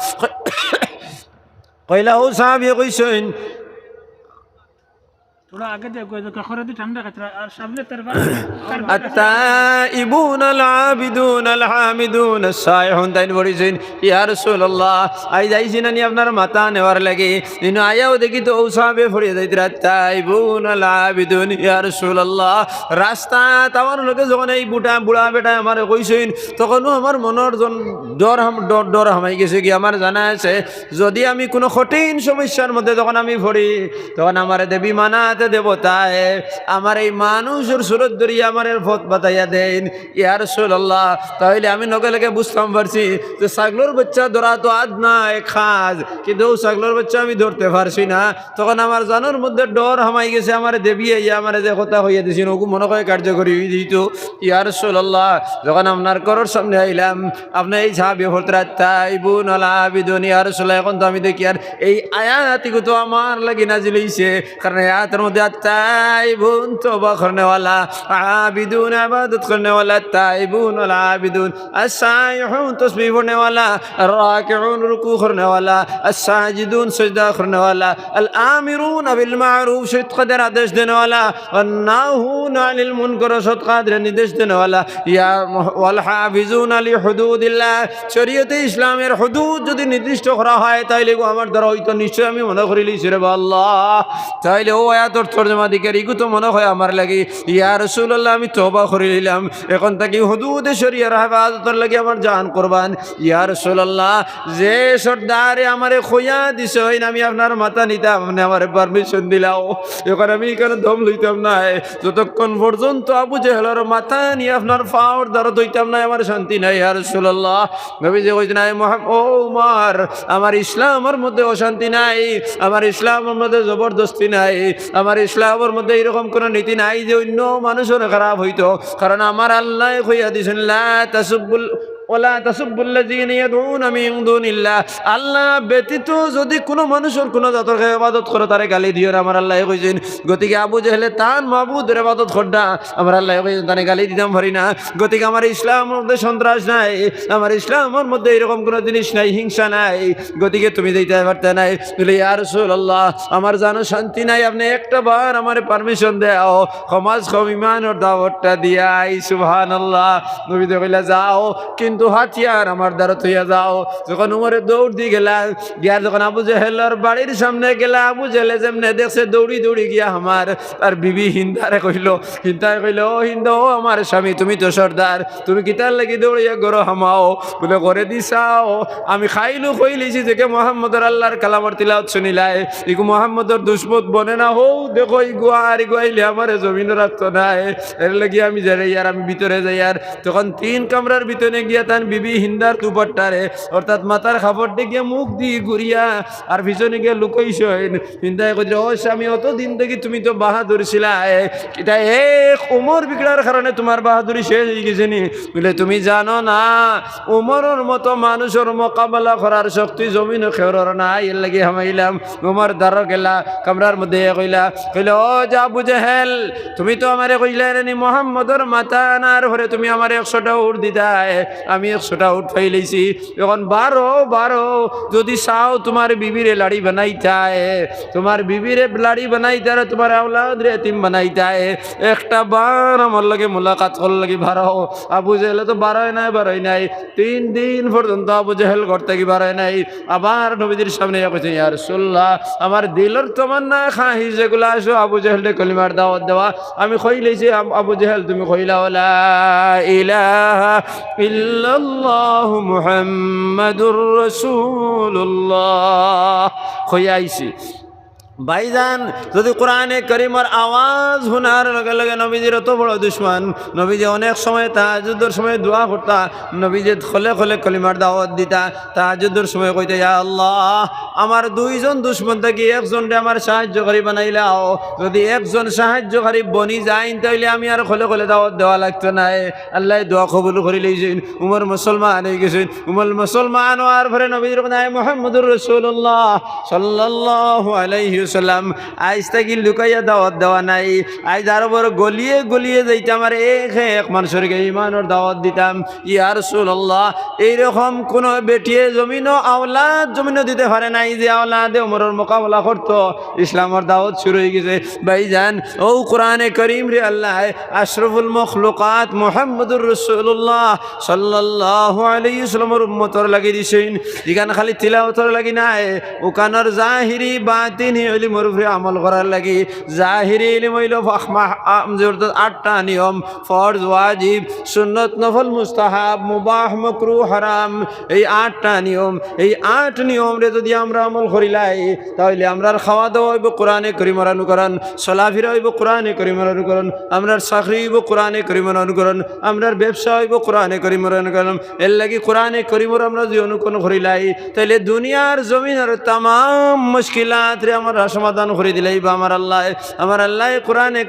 কইলা অউ সাহাবী কইছইন, থোড়া আগে দে, কই দে, খরে দি ঠান্ডা খাইতরা, আর সামনে তার বা-, তার বা-, আত্তাইবুন আল আবিদুন আল হামিদুন আস সাইহুন, তাইন পড়িছইন, "ইয়া রাসূলুল্লাহ, আইজ আইছি না নি আপনার মাতা নেওয়ার লাগি?" ইনো আইয়াউ দেখি তো অউ সাহাবী পড়িয়া যাইতরা, "আত্তাইবুন আল আবিদুন।" ইয়া রাসূলুল্লাহ, রাস্তাত আমার লগে যখন এই বুড়া, বুড়া বেটায় আমারে কইছইন, তখনউ আমার মনর জন ডর হাম-, ডর, ডর হামাই গেছে গি। আমার জানা আছে, যদি আমি কুনু কঠিন সমস্যার মধ্যে যখন আমি পড়ি, তখন আমারে দেবী মানাতে দেবতায় আমার এই মানুষর সুরত ধরিয়া আমারে পথ বাতাইয়া দেইন। ইয়া রাসূলুল্লাহ, তা অইলে আমি লগে লগে বুঝতাম পারছি যে ছাগলর বাইচ্চা ধরা তো আত না এক কাজ, কিন্তু অউ ছাগলর বাইচ্চা আমি ধরতে পারছি না। তখন আমার জানর মধ্যে ডর হামাই গেছে, আমারে দেবী আইয়া আমারে যে কথা কইয়া দিছইন, অগু মনো কয় কার্যকরী অই যাইতো। ইয়া রাসূলুল্লাহ, যখন আপনার ঘরর সামনে আইলাম, আপনে এই সাহাবী পড়তরা আত্তাইবুন আল আবিদুন, ইয়া রাসূলুল্লাহ, এখন তো আমি দেখিয়ার এই আয়াত ইগু তো আমার লাগি নাজিল অইছে, কারণ আয়াতর মধ্যে আত্তাইবুন তওবা করনেওয়ালা, আবিদুন ইবাদত করনেওয়ালা, আত্তাইবুন আল আবিদুন, আস সাইহুন তসবিহ পড়নেওয়ালা, আর রাকিউন রুকু করনেওয়ালা, আর সাজিদুন সজদা করনেওয়ালা, আল আমিরুন বিল মারুফ সৎ কাজের আদেশ দেনেওয়ালা, আর নাহুন আনিল মুনকার সৎ কাজের নির্দেশ দেনেওয়ালা, ইয়া ওয়াল হাফিজুন আলি হুদুদিল্লাহ, শরীয়তে ইসলামের হুদুদ যদি নির্দিষ্ট করা হয়, তাইলে ইগু আমার দ্বারা অইতো, নিশ্চয় আমি মনে করি লইছি রে বা আল্লাহ। তাইলে অউ আয়াতর তর্জমা দিকে ইগু তো মনে কয় আমার লাগি, ইয়া রাসূলুল্লাহ, আমি তওবা করি লইলাম, এখন থাকি হুদুদে শরিয়ার হেফাজতর লাগি আমার জান কুরবান। ইয়া রাসূলুল্লাহ, যে সর্দারে আমারে কইয়া দিছইন আমি আপনার মাথা নিতাম, আপনে আমারে permission দিলাও, এখন আমি ইখানো দম লইতাম নায়, যতক্ষণ পর্যন্ত আবু জেহেলর মাথা নি আপনার পাওর দ্বারো থইতাম নায়, আমার শান্তি নাই। ইয়া রাসূলুল্লাহ, নবীজি কইছইন, "আয় মোহাম-, ও উমর, আমার ইসলামর মধ্যে অশান্তি নাই, আমার ইসলামর মধ্যে জবরদস্তি নাই, আমার ইসলামর মধ্যে ইরকম কুনু নীতি নাই যে অইন্য মানুষর খারাপ অইতো, কারণ আমার আল্লায় কইয়া দিছইন, 'লা তাসুব্বুল, ওয়ালা তাসুব্বুল্লাযীনা ইয়াদউনা মিন দুনিল্লাহ।' আল্লাহ ব্যতীত যদি কুনু মানুষর কুনু জাতর ইবাদত করো, তারে গালি দিও না, আমার আল্লায় কইছইন।" গতিকে আবু জেহেলে তান মাবুদর ইবাদত কররা, আমার আল্লায় কইছইন, তানে গালি দিতাম পারি না। গতিকে আমার ইসলামর মধ্যে সন্ত্রাস নাই, আমার ইসলামর মধ্যে ইরকম কুনু জিনিস নাই, হিংসা নাই। গতিকে তুমি যাইতায় পারতায় নায়। বলে, "ইয়া রাসূলুল্লাহ, আমার জানো শান্তি নাই, আপনে একটা বার আমারে permission দেও, কমাজ কম ইমানর দাওয়াতটা দিয়াই।" সুবহানাল্লাহ। নবীজি কইলা, "যাও, কিন্তু তো হাতিয়ার আমার দ্বারা থইয়া যাও।" যখন উমরে দৌড় দি গেলা, গিয়া যখন আবু জেহেলর বাড়ির সামনে গেলা, আবু জেহেলে যেমনে দেখছে দৌড়ি দৌড়ি গিয়া আমার তার বিবি হিন্দারে কইলো, হিন্দায় কইলো, "ও হিন্দা, ও আমার স্বামী, তুমি তো সর্দার, তুমি কিতার লাগি দৌড়িয়া ঘরো হামাও?" বুলে, "ঘরে দি চাও, আমি খাইলু কইলিছি যে কে মোহাম্মদর আল্লাহর কালামর তিলাওত শুনিলায়, ইগু মোহাম্মদর দুশমন বনে না, হউ দেখো ইগু আর ইগু আইলে আমারে জমিনো রাখতো নায়, এর লাগি আমি যাই আর আমি ভিতরে যাই।" আর তখন তিন কামরার ভিতরে গিয়া তান বিবি হিন্দার দুপাট্টারে, অর্থাৎ মাথার কাপড় দি গিয়া মুখ দি ঘুরিয়া আর পিছনে গিয়া লুকাইছইন। হিন্দায় কইরা, "ও স্বামী, অত দিন থাকি তুমি তো বাহাদুর ছিলায়, ইটা এক উমর বিগড়ার কারণে তুমার বাহাদুরি শেষ অই গেছে নি?" বুলে, "তুমি জানো না, উমরর মতো মানুষর মোকাবেলা করার শক্তি জমিনো কেউরর নাই, এর লাগি হামাইলাম।" উমর দ্বারো গেলা, কামরার মধ্যে কইলা, কইলা, "ও যা আবু জেহেল, তুমি তো আমারে কইলায় নি মোহাম্মদর মাথা আনার পরে তুমি আমারে একশোটা উট দিতায়, আমি একশোটা উট পাইলাইছি। এখন বারো, বারো, যদি চাও তুমার বিবিরে লাড়ি বানাইতায়, তুমার বিবিরে লাড়ি বানাইতায়, তুমার আওলাদরে এতিম বানাইতায়, একটা বার আমার লগে মুলাকাত করার লাগি বারো।" আবু জেহেলে তো বারয় নাই, বারয় নাই। তিন দিন পর্যন্ত আবু জেহেল ঘর থাকি বারয় নাই। আবার নবীজির সামনে আইয়া কইছে, "ইয়া রাসূলুল্লাহ, আমার দিলর তমান্না খাহিশ যেগুলা আছে, আবু জেহেলরে কলিমার দাওয়াত দেওয়া। আমি কইলাইছি, আম-, আবু জেহেল, তুমি কইলাও, লা ইলাহা ইল্লাল্লাহু মুহাম্মাদুর রাসূলুল্লাহ।" কইয়া আইছি। ভাইজান, যদি কোরআনে করিমর আওয়াজ হুনার লগে লগে নবীজির অত বড় দুশমন, নবীজি অনেক সময় তাহাজ্জুদর সময় দোয়া করতা, নবীজি খোলে খোলে কলিমার দাওয়াত দিতা, তাহাজ্জুদর সময় কইতা, "ইয়া আল্লাহ, আমার দুইজন দুশমন থাকি একজনরে আমার সাহায্যকারী বানাইলাও, যদি একজন সাহায্যকারী বনি যাইন, তাইলে আমি আর খোলে খোলে দাওয়াত দেওয়া লাগতো নায়।" আল্লায় দোয়া কবুল করিলাইছইন। উমর মুসলমান অই গেছইন। উমর মুসলমান অওয়ার পরে নবীজির কইন, "আয় মুহাম্মদুর রাসূলুল্লাহ সাল্লাল্লাহু আলাইহি ওয়াসাল্লাম, আইজ থাকি লুকাইয়া দাওয়াত দেওয়া নাই। আইজ আরো বড় গলিয়ে গলিয়ে যাইতাম আর এক এক মানষরে ইমানর দাওয়াত দিতাম।" ইয়া রাসূলুল্লাহ, এইরকম কুনু বেটিয়ে জমিনো আওলাদ জমিনো দিতে পারে নাই যে আওলাদে উমরর মোকাবেলা করতো। ইসলামর দাওয়াত শুরু অই গেছে। ভাইজান, অউ কোরআনে করিমরে আল্লায় আশরাফুল মখলুকাত মুহাম্মদুর রাসূলুল্লাহ সাল্লাল্লাহু আলাইহি ওয়াসাল্লামর উম্মতর লাগি দিছইন। ইখান খালি তিলাওতর লাগি নায়, অখানর জাহিরি বাতিনি ইলমর উপরে আমল করার লাগি। জাহিরি ইলম অইলো ফাহমা-, আম, যে অর্থাৎ আটটা নিয়ম, ফরজ, ওয়াজিব, সুন্নত, নফল, মুস্তাহাব, মুবাহ, মাকরুহ, হারাম, এই আটটা নিয়ম। এই আট নিয়মরে যদি আমরা আমল করিলাই, তাইলে আমরার খাওয়া দাওয়া অইবো কোরআনে করিমর অনুকরণ, চলাফিরা অইবো কোরআনে করিমর অনুকরণ, আমরার চাকরি অইবো কোরআনে করিমর অনুকরণ, আমরার ব্যবসা অইবো কোরআনে করিমর অনুকরণ। এর লাগি কোরআনে করিমর আমরা যদি অনুকরণ করিলাই, তাইলে দুনিয়ার জমিনর তামাম মুশকিলাতরে আমরা সমাধান করি দিলাইবা আমার আল্লায়। আমার আল্লায় কোরআনে